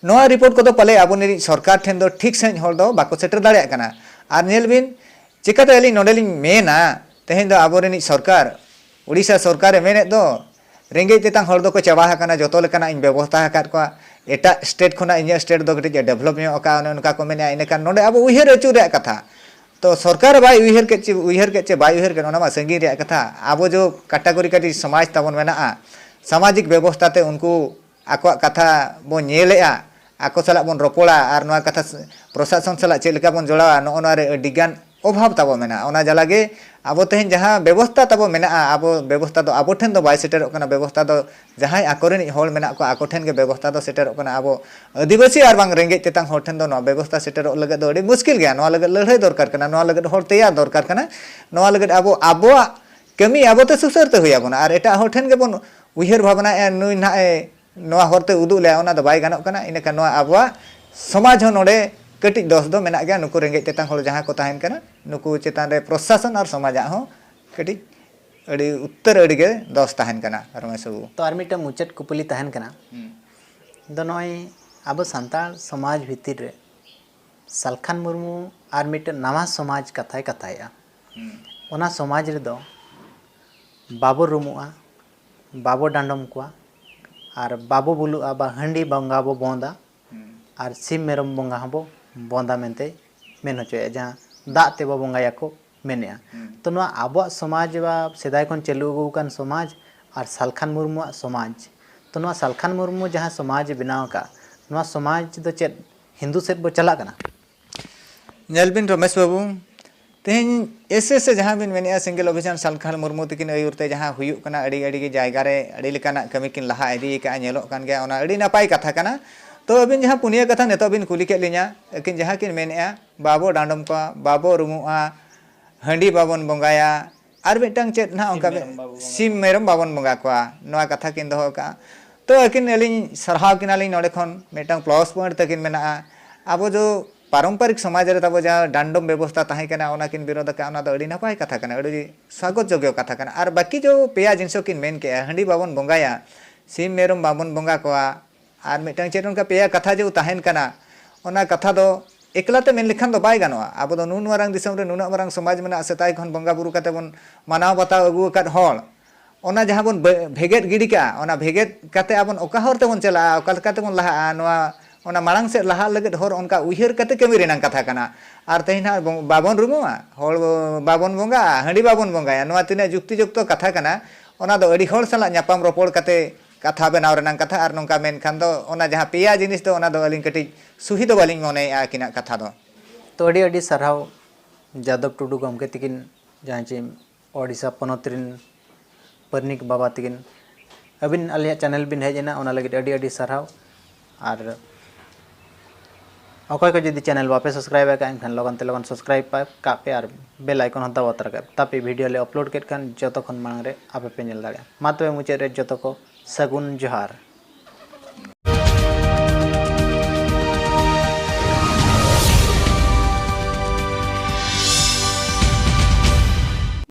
ᱱᱚᱣᱟ ᱨᱤᱯᱳᱨᱴ ᱠᱚᱫᱚ ᱯᱟᱞᱮ ᱟᱵᱚ ᱨᱤᱱᱤᱡ ᱥᱚᱨᱠᱟᱨ ᱴᱷᱮᱱ ᱫᱚ ᱴᱷᱤᱠ ᱥᱟᱺᱦᱤᱡ ᱦᱚᱲ ᱫᱚ ᱵᱟᱠᱚ ᱥᱮᱴᱮᱨ ᱫᱟᱲᱮᱭᱟᱜ ᱠᱟᱱᱟ᱾ ᱟᱨ ᱧᱮᱞ ᱵᱤᱱ, ᱪᱤᱠᱟᱹᱛᱮ ᱟᱹᱞᱤᱧ ᱱᱚᱰᱮ ᱞᱤᱧ ᱢᱮᱱᱟ, ᱛᱮᱦᱮᱧ ᱫᱚ ᱟᱵᱚ ᱨᱤᱱᱤᱡ ᱥᱚᱨᱠᱟᱨ, ᱩᱲᱤᱥᱥᱟ ᱥᱚᱨᱠᱟᱨᱮ ᱢᱮᱱᱮᱫ ᱫᱚ, ᱨᱮᱸᱜᱮᱡ ᱛᱮᱛᱟᱝ ᱦᱚᱲ ᱫᱚᱠᱚ ᱪᱟᱵᱟ ᱟᱠᱟᱱᱟ, ᱡᱚᱛᱚ ᱞᱮᱠᱟᱱᱟᱜ ᱤᱧ ᱵᱮᱵᱚᱥᱛᱷᱟ ᱟᱠᱟᱫ ᱠᱚᱣᱟ, ᱮᱴᱟᱜ ᱥᱴᱮᱴ ᱠᱷᱚᱱᱟᱜ ᱤᱧᱟᱹᱜ ᱥᱴᱮᱴ ᱫᱚ ᱠᱟᱹᱴᱤᱡ ᱮ ᱰᱮᱵᱷᱞᱚᱯ ᱧᱚᱜ ᱟᱠᱟᱫᱼᱟ, ᱚᱱᱮ ᱚᱱᱠᱟ ᱠᱚ ᱢᱮᱱᱮᱫᱼᱟ᱾ ᱤᱱᱟᱹᱠᱷᱟᱱ ᱱᱚᱰᱮ ᱟᱵᱚ ᱩᱭᱦᱟᱹᱨ ᱟᱹᱪᱩᱨ ᱨᱮᱭᱟᱜ ᱠᱟᱛᱷᱟ, ᱛᱚ ᱥᱚᱨᱠᱟᱨ ᱵᱟᱭ ᱩᱭᱦᱟᱹᱨ ᱠᱮᱫ ᱪᱮ, ᱩᱭᱦᱟᱹᱨ ᱠᱮᱫ ᱪᱮ ᱵᱟᱭ ᱩᱭᱦᱟᱹᱨ ᱠᱮᱫ, ᱚᱱᱟ ᱢᱟ ᱥᱟᱺᱜᱤᱧ ᱨᱮᱭᱟᱜ ᱠᱟᱛᱷᱟ᱾ ᱟᱵᱚ ᱡᱚ ᱠᱟᱴᱟᱜᱚᱨᱤ ᱠᱟᱹᱴᱤᱡ ᱥᱚᱢᱟᱡᱽ ᱛᱟᱵᱚᱱ ᱢᱮᱱᱟᱜᱼᱟ, ᱥᱟᱢᱟᱡᱤᱠ ᱵᱮᱵᱚᱥᱛᱷᱟ ᱛᱮ ᱩᱱᱠᱩ ᱟᱠᱚᱣᱟᱜ ᱠᱟᱛᱷᱟ ᱵᱚᱱ ᱧᱮᱞᱮᱜᱼᱟ, ᱟᱠᱚ ᱥᱟᱞᱟᱜ ᱵᱚᱱ ᱨᱚᱯᱚᱲᱟ, ᱟᱨ ᱱᱚᱣᱟ ᱠᱟᱛᱷᱟ ᱥ-, ᱯᱨᱚᱥᱟᱥᱚᱱ ᱥᱟᱞᱟᱜ ᱪᱮᱫ ᱞᱮᱠᱟ ᱵᱚᱱ ᱡᱚᱲᱟᱣᱟ, ᱱᱚᱜᱼᱚ ᱱᱚᱣᱟ ᱨᱮ ᱟᱹᱰᱤ ᱜᱟᱱ ᱚᱵᱷᱟᱵᱽ ᱛᱟᱵᱚ ᱢᱮᱱᱟᱜᱼᱟ᱾ ᱚᱱᱟ ᱡᱟᱞᱟ ᱜᱮ ᱟᱵᱚ ᱛᱮᱦᱮᱧ ᱡᱟᱦᱟᱸ ᱵᱮᱵᱚᱥᱛᱷᱟ ᱛᱟᱵᱚ ᱢᱮᱱᱟᱜᱼᱟ, ᱟᱵᱚ ᱵᱮᱵᱚᱥᱛᱷᱟ ᱫᱚ ᱟᱵᱚ ᱴᱷᱮᱱ ᱫᱚ ᱵᱟᱭ ᱥᱮᱴᱮᱨᱚᱜ ᱠᱟᱱᱟ, ᱵᱮᱵᱚᱥᱛᱷᱟ ᱫᱚ ᱡᱟᱦᱟᱸᱭ ᱟᱠᱚ ᱨᱤᱱᱤᱡ ᱦᱚᱲ ᱢᱮᱱᱟᱜ ᱠᱚᱣᱟ, ᱟᱠᱚ ᱴᱷᱮᱱ ᱜᱮ ᱵᱮᱵᱚᱥᱛᱷᱟ ᱫᱚ ᱥᱮᱴᱮᱨᱚᱜ ᱠᱟᱱᱟ᱾ ᱟᱵᱚ ᱟᱹᱫᱤᱵᱟᱹᱥᱤ ᱟᱨ ᱵᱟᱝ ᱨᱮᱸᱜᱮᱡ ᱛᱮᱛᱟᱝ ᱦᱚᱲ ᱴᱷᱮᱱ ᱫᱚ ᱱᱚᱣᱟ ᱵᱮᱵᱚᱥᱛᱷᱟ ᱥᱮᱴᱮᱨᱚᱜ ᱞᱟᱹᱜᱤᱫ ᱫᱚ ᱟᱹᱰᱤ ᱢᱩᱥᱠᱤᱞ ᱜᱮᱭᱟ᱾ ᱱᱚᱣᱟ ᱞᱟᱹᱜᱤᱫ ᱞᱟᱹᱲᱦᱟᱹᱭ ᱫᱚᱨᱠᱟᱨ ᱠᱟᱱᱟ, ᱱᱚᱣᱟ ᱞᱟᱹᱜᱤᱫ ᱦᱚᱲ ᱛᱮᱭᱟᱨ ᱫᱚᱨᱠᱟᱨ ᱠᱟᱱᱟ, ᱱᱚᱣᱟ ᱞᱟᱹᱜᱤᱫ ᱟᱵᱚ ᱟᱵᱚᱣᱟᱜ ᱠᱟᱹᱢᱤ ᱟᱵᱚ ᱛᱮ ᱥᱩᱥᱟᱹᱨ ᱛᱮ ᱦᱩᱭ ᱟᱵᱚᱱᱟ᱾ ᱟᱨ ᱮᱴᱟᱜ ᱦᱚᱲ ᱴᱷᱮᱱ ᱜᱮᱵᱚᱱ ᱩᱭᱦᱟᱹᱨ ᱵᱷᱟᱵᱽᱱᱟᱭᱮᱫᱼᱟ, ᱱᱩᱭ ᱱᱟᱦᱟᱜ ᱮ ᱱᱚᱣᱟ ᱦᱚᱨ ᱛᱮ ᱩᱫᱩᱜ ᱞᱮᱭᱟ, ᱚᱱᱟ ᱫᱚ ᱵᱟᱭ ᱜᱟᱱᱚᱜ ᱠᱟᱱᱟ᱾ ᱤᱱᱟᱹᱠᱷᱟᱱ ᱱᱚᱣᱟ ᱟᱵᱚᱣᱟᱜ ᱥᱚᱢᱟᱡᱽ ᱦᱚᱸ ᱱᱚᱰᱮ ᱠᱟᱹᱴᱤᱡ ᱫᱚᱥ ᱫᱚ ᱢᱮᱱᱟᱜ ᱜᱮᱭᱟ᱾ ᱱᱩᱠᱩ ᱨᱮᱸᱜᱮᱡ ᱛᱮᱛᱟᱝ ᱦᱚᱲ ᱡᱟᱦᱟᱸ ᱠᱚ ᱛᱟᱦᱮᱱ ᱠᱟᱱᱟ, ᱱᱩᱠᱩ ᱪᱮᱛᱟᱱ ᱨᱮ ᱯᱨᱚᱥᱟᱥᱚᱱ ᱟᱨ ᱥᱚᱢᱟᱡᱟᱜ ᱦᱚᱸ ᱠᱟᱹᱴᱤᱡ ᱟᱹᱰᱤ ᱩᱛᱟᱹᱨ ᱟᱹᱰᱤ ᱜᱮ ᱫᱚᱥ ᱛᱟᱦᱮᱱ ᱠᱟᱱᱟ, ᱨᱚᱢᱮᱥ ᱵᱟᱹᱵᱩ᱾ ᱛᱚ ᱟᱨ ᱢᱤᱫᱴᱟᱝ ᱢᱩᱪᱟᱹᱫ ᱠᱩᱯᱞᱤ ᱛᱟᱦᱮᱱ ᱠᱟᱱᱟ᱾ ᱦᱩᱸ᱾ ᱫᱚ ᱱᱚᱜᱼᱚᱭ ᱟᱵᱚ ᱥᱟᱱᱛᱟᱲ ᱥᱚᱢᱟᱡᱽ ᱵᱷᱤᱛᱤᱨ ᱨᱮ ᱥᱟᱞᱠᱷᱟᱱ ᱢᱩᱨᱢᱩ ᱟᱨ ᱢᱤᱫᱴᱮᱱ ᱱᱟᱣᱟ ᱥᱚᱢᱟᱡᱽ ᱠᱟᱛᱷᱟᱭ ᱠᱟᱛᱷᱟᱭᱮᱫᱼᱟ᱾ ᱦᱩᱸ᱾ ᱚᱱᱟ ᱥᱚᱢᱟᱡᱽ ᱨᱮᱫᱚ ᱵᱟᱵᱚ ᱨᱩᱢᱩᱜᱼᱟ, ᱵᱟᱵᱚ ᱰᱟᱸᱰᱚᱢ ᱠᱚᱣᱟ, ᱟᱨ ᱵᱟᱵᱚ ᱵᱩᱞᱩᱜᱼᱟ ᱵᱟ ᱦᱟᱺᱰᱤ ᱵᱚᱸᱜᱟ ᱵᱚ ᱵᱚᱸᱫᱟ, ᱟᱨ ᱥᱤᱢ ᱢᱮᱨᱚᱢ ᱵᱚᱸᱜᱟ ᱦᱚᱸᱵᱚ ᱵᱚᱸᱫᱟ ᱢᱮᱱᱛᱮ ᱢᱮᱱ ᱦᱚᱪᱚᱭᱮᱫᱼᱟ, ᱡᱟᱦᱟᱸ ᱫᱟᱜ ᱛᱮᱵᱚ ᱵᱚᱸᱜᱟᱭᱟᱠᱚ ᱢᱮᱱᱮᱫᱼᱟ᱾ ᱛᱚ ᱱᱚᱣᱟ ᱟᱵᱚᱣᱟᱜ ᱥᱚᱢᱟᱡᱽ ᱵᱟ ᱥᱮᱫᱟᱭ ᱠᱷᱚᱱ ᱪᱟᱹᱞᱩ ᱟᱹᱜᱩ ᱟᱠᱟᱱ ᱥᱚᱢᱟᱡᱽ ᱟᱨ ᱥᱟᱞᱠᱷᱟᱱ ᱢᱩᱨᱢᱩᱣᱟᱜ ᱥᱚᱢᱟᱡᱽ, ᱛᱚ ᱱᱚᱣᱟ ᱥᱟᱞᱠᱷᱟᱱ ᱢᱩᱨᱢᱩ ᱡᱟᱦᱟᱸ ᱥᱚᱢᱟᱡᱽ ᱮ ᱵᱮᱱᱟᱣ ᱟᱠᱟᱫ, ᱱᱚᱣᱟ ᱥᱚᱢᱟᱡᱽ ᱫᱚ ᱪᱮᱫ ᱦᱤᱱᱫᱩ ᱥᱮᱫ ᱵᱚ ᱪᱟᱞᱟᱜ ᱠᱟᱱᱟ? ᱧᱮᱞ ᱵᱤᱱ ᱨᱚᱢᱮᱥ ᱵᱟᱹᱵᱩ, ᱛᱮᱦᱮᱧ ᱮᱥ ᱮᱥ ᱮ ᱡᱟᱦᱟᱸ ᱵᱤᱱ ᱢᱮᱱᱮᱫᱼᱟ, ᱥᱤᱸᱜᱮᱞ ᱚᱵᱷᱤᱡᱟᱱ ᱥᱟᱞᱠᱷᱟᱱ ᱢᱩᱨᱢᱩ ᱛᱟᱹᱠᱤᱱ ᱟᱹᱭᱩᱨ ᱛᱮ ᱡᱟᱦᱟᱸ ᱦᱩᱭᱩᱜ ᱠᱟᱱᱟ, ᱟᱹᱰᱤ ᱟᱹᱰᱤ ᱜᱮ ᱡᱟᱭᱜᱟ ᱨᱮ ᱟᱹᱰᱤ ᱞᱮᱠᱟᱱᱟᱜ ᱠᱟᱹᱢᱤ ᱠᱤᱱ ᱞᱟᱦᱟ ᱤᱫᱤ ᱟᱠᱟᱫᱼᱟ, ᱧᱮᱞᱚᱜ ᱠᱟᱱ ᱜᱮᱭᱟ, ᱚᱱᱟ ᱟᱹᱰᱤ ᱱᱟᱯᱟᱭ ᱠᱟᱛᱷᱟ ᱠᱟᱱᱟ᱾ ᱛᱚ ᱟᱹᱵᱤᱱ ᱡᱟᱦᱟᱸ ᱯᱩᱱᱭᱟᱹ ᱠᱟᱛᱷᱟ ᱱᱤᱛᱚᱜ ᱵᱤᱱ ᱠᱩᱞᱤ ᱠᱮᱫ ᱞᱤᱧᱟ, ᱟᱹᱠᱤᱱ ᱡᱟᱦᱟᱸ ᱠᱤᱱ ᱢᱮᱱᱮᱫᱼᱟ, ᱵᱟᱵᱚ ᱰᱟᱸᱰᱚᱢ ᱠᱚᱣᱟ, ᱵᱟᱵᱚ ᱨᱩᱢᱩᱜᱼᱟ, ᱦᱟᱺᱰᱤ ᱵᱟᱵᱚᱱ ᱵᱚᱸᱜᱟᱭᱟ, ᱟᱨ ᱢᱤᱫᱴᱟᱝ ᱪᱮᱫ ᱱᱟᱦᱟᱜ ᱚᱱᱠᱟ ᱥᱤᱢ ᱢᱮᱨᱚᱢ ᱵᱟᱵᱚᱱ ᱵᱚᱸᱜᱟ ᱥᱤᱢ ᱢᱮᱨᱚᱢ ᱵᱟᱵᱚᱱ ᱵᱚᱸᱜᱟ ᱠᱚᱣᱟ, ᱱᱚᱣᱟ ᱠᱟᱛᱷᱟ ᱠᱤᱱ ᱫᱚᱦᱚ ᱟᱠᱟᱫᱼᱟ᱾ ᱛᱚ ᱟᱹᱠᱤᱱ ᱟᱹᱞᱤᱧ ᱥᱟᱨᱦᱟᱣ ᱠᱤᱱᱟᱞᱤᱧ, ᱱᱚᱰᱮ ᱠᱷᱚᱱ ᱢᱤᱫᱴᱟᱝ ᱯᱞᱟᱥ ᱯᱚᱭᱮᱱᱴ ᱛᱟᱹᱠᱤᱱ ᱢᱮᱱᱟᱜᱼᱟ᱾ ᱟᱵᱚ ᱫᱚ ᱯᱟᱨᱚᱢᱯᱚᱨᱤᱠ ᱥᱚᱢᱟᱡᱽ ᱨᱮ ᱛᱟᱵᱚ ᱡᱟᱦᱟᱸ ᱰᱟᱸᱰᱚᱢ ᱵᱮᱵᱚᱥᱛᱟ ᱛᱟᱦᱮᱸ ᱠᱟᱱᱟ, ᱚᱱᱟ ᱠᱤᱱ ᱵᱤᱨᱳᱫᱷ ᱟᱠᱟᱫᱼᱟ, ᱚᱱᱟ ᱫᱚ ᱟᱹᱰᱤ ᱱᱟᱯᱟᱭ ᱠᱟᱛᱷᱟ ᱠᱟᱱᱟ, ᱟᱹᱰᱤ ᱥᱟᱜᱚᱛ ᱡᱳᱜᱽᱭᱚ ᱠᱟᱛᱷᱟ ᱠᱟᱱᱟ᱾ ᱟᱨ ᱵᱟᱹᱠᱤ ᱡᱚ ᱯᱮᱭᱟ ᱡᱤᱱᱤᱥ ᱠᱤᱱ ᱢᱮᱱ ᱠᱮᱜᱼᱟ, ᱦᱟᱺᱰᱤ ᱵᱟᱵᱚᱱ ᱵᱚᱸᱜᱟᱭᱟ, ᱥᱤᱢ ᱢᱮᱨᱚᱢ ᱵᱟᱵᱚᱱ ᱵᱚᱸᱜᱟ ᱠᱚᱣᱟ, ᱟᱨ ᱢᱤᱫᱴᱟᱝ ᱪᱮᱫ ᱚᱱᱠᱟ ᱯᱮᱭᱟ ᱠᱟᱛᱷᱟ ᱡᱮ ᱛᱟᱦᱮᱱ ᱠᱟᱱᱟ, ᱚᱱᱟ ᱠᱟᱛᱷᱟ ᱫᱚ ᱮᱠᱞᱟ ᱛᱮ ᱢᱮᱱ ᱞᱮᱠᱷᱟᱱ ᱫᱚ ᱵᱟᱭ ᱜᱟᱱᱚᱜᱼᱟ᱾ ᱟᱵᱚ ᱫᱚ ᱱᱩᱱ ᱢᱟᱨᱟᱝ ᱫᱤᱥᱚᱢ ᱨᱮ ᱱᱩᱱᱟᱹᱜ ᱢᱟᱨᱟᱝ ᱥᱚᱢᱟᱡᱽ ᱢᱮᱱᱟᱜᱼᱟ, ᱥᱮᱫᱟᱭ ᱠᱷᱚᱱ ᱵᱚᱸᱜᱟ ᱵᱩᱨᱩ ᱠᱟᱛᱮ ᱵᱚᱱ ᱢᱟᱱᱟᱣ ᱵᱟᱛᱟᱣ ᱟᱹᱜᱩ ᱟᱠᱟᱫ ᱦᱚᱲ, ᱚᱱᱟ ᱡᱟᱦᱟᱸ ᱵᱚᱱ ᱵᱮ-, ᱵᱷᱮᱜᱮᱫ ᱜᱤᱰᱤ ᱠᱟᱜᱼᱟ, ᱚᱱᱟ ᱵᱷᱮᱜᱮᱫ ᱠᱟᱛᱮ ᱟᱵᱚᱱ ᱚᱠᱟ ᱦᱚᱨ ᱛᱮᱵᱚᱱ ᱪᱟᱞᱟᱜᱼᱟ, ᱚᱠᱟ ᱞᱮᱠᱟ ᱛᱮᱵᱚᱱ ᱞᱟᱦᱟᱜᱼᱟ, ᱱᱚᱣᱟ, ᱚᱱᱟ ᱢᱟᱲᱟᱝ ᱥᱮᱫ ᱞᱟᱦᱟᱜ ᱞᱟᱹᱜᱤᱫ ᱦᱚᱨ ᱚᱱᱠᱟ ᱩᱭᱦᱟᱹᱨ ᱠᱟᱛᱮ ᱠᱟᱹᱢᱤ ᱨᱮᱱᱟᱜ ᱠᱟᱛᱷᱟ ᱠᱟᱱᱟ᱾ ᱟᱨ ᱛᱮᱦᱮᱧ ᱱᱟᱦᱟᱜ ᱵᱚᱱ, ᱵᱟᱵᱚᱱ ᱨᱩᱢᱩᱜᱼᱟ, ᱦᱚᱲ ᱵᱟᱵᱚᱱ ᱵᱚᱸᱜᱟᱜᱼᱟ, ᱦᱟᱺᱰᱤ ᱵᱟᱵᱚᱱ ᱵᱚᱸᱜᱟᱭᱟ, ᱱᱚᱣᱟ ᱛᱤᱱᱟᱹᱜ ᱡᱩᱠᱛᱤ ᱡᱩᱠᱛᱚ ᱠᱟᱛᱷᱟ ᱠᱟᱱᱟ, ᱚᱱᱟ ᱫᱚ ᱟᱹᱰᱤ ᱦᱚᱲ ᱥᱟᱞᱟᱜ ᱧᱟᱯᱟᱢ ᱨᱚᱯᱚᱲ ᱠᱟᱛᱮ ᱠᱟᱛᱷᱟ ᱵᱮᱱᱟᱣ ᱨᱮᱱᱟᱜ ᱠᱟᱛᱷᱟ᱾ ᱟᱨ ᱱᱚᱝᱠᱟ ᱢᱮᱱᱠᱷᱟᱱ ᱫᱚ ᱚᱱᱟ ᱡᱟᱦᱟᱸ ᱯᱮᱭᱟ ᱡᱤᱱᱤᱥ ᱫᱚ ᱚᱱᱟ ᱫᱚ ᱟᱹᱞᱤᱧ ᱠᱟᱹᱴᱤᱡ ᱥᱩᱦᱤ ᱫᱚ ᱵᱟᱹᱞᱤᱧ ᱢᱚᱱᱮᱭᱮᱫᱼᱟ ᱟᱹᱠᱤᱱᱟᱜ ᱠᱟᱛᱷᱟ ᱫᱚ᱾ ᱛᱚ ᱟᱹᱰᱤ ᱟᱹᱰᱤ ᱥᱟᱨᱦᱟᱣ ᱡᱟᱫᱚᱵ ᱴᱩᱰᱩ ᱜᱚᱢᱠᱮ ᱛᱤᱠᱤᱱ, ᱡᱟᱦᱟᱸ ᱪᱮ ᱳᱰᱤᱥᱟ ᱯᱚᱱᱚᱛ ᱨᱮᱱ ᱯᱟᱨᱱᱤᱠ ᱵᱟᱵᱟ ᱛᱤᱠᱤᱱ, ᱟᱹᱵᱤᱱ ᱟᱞᱮᱭᱟᱜ ᱪᱮᱱᱮᱞ ᱵᱤᱱ ᱦᱮᱡ ᱮᱱᱟ, ᱚᱱᱟ ᱞᱟᱹᱜᱤᱫ ᱟᱹᱰᱤ ᱟᱹᱰᱤ ᱥᱟᱨᱦᱟᱣ᱾ ᱟᱨ ᱚᱠᱚᱭ ᱠᱚ ᱡᱩᱫᱤ ᱪᱮᱱᱮᱞ ᱵᱟᱯᱮ ᱥᱟᱵᱥᱠᱨᱟᱭᱤᱵ ᱟᱠᱟᱫ, ᱮᱱᱠᱷᱟᱱ ᱞᱚᱜᱚᱱ ᱛᱮ ᱞᱚᱜᱚᱱ ᱥᱟᱵᱥᱠᱨᱟᱭᱤᱵ ᱠᱟᱜ ᱯᱮ ᱟᱨ ᱵᱮᱞ ᱟᱭᱠᱚᱱ ᱦᱚᱸ ᱫᱟᱵᱟᱣ ᱛᱚᱨᱟ ᱠᱟᱜ ᱯᱮ, ᱛᱟᱯᱮ ᱵᱷᱤᱰᱤᱭᱳ ᱞᱮ ᱟᱯᱞᱳᱰ ᱠᱮᱫ ᱠᱷᱟᱱ ᱡᱚᱛᱚ ᱠᱷᱚᱱ ᱢᱟᱲᱟᱝ ᱨᱮ ᱟᱯᱮ ᱯᱮ ᱧᱮᱞ ᱫᱟᱲᱮᱭᱟᱜᱼᱟ᱾ ᱢᱟ ᱛᱚᱵᱮ ᱢᱩᱪᱟᱹᱫ ᱨᱮ ᱡᱚᱛᱚ ᱠᱚ ᱥᱟᱹᱜᱩᱱ ᱡᱚᱦᱟᱨ᱾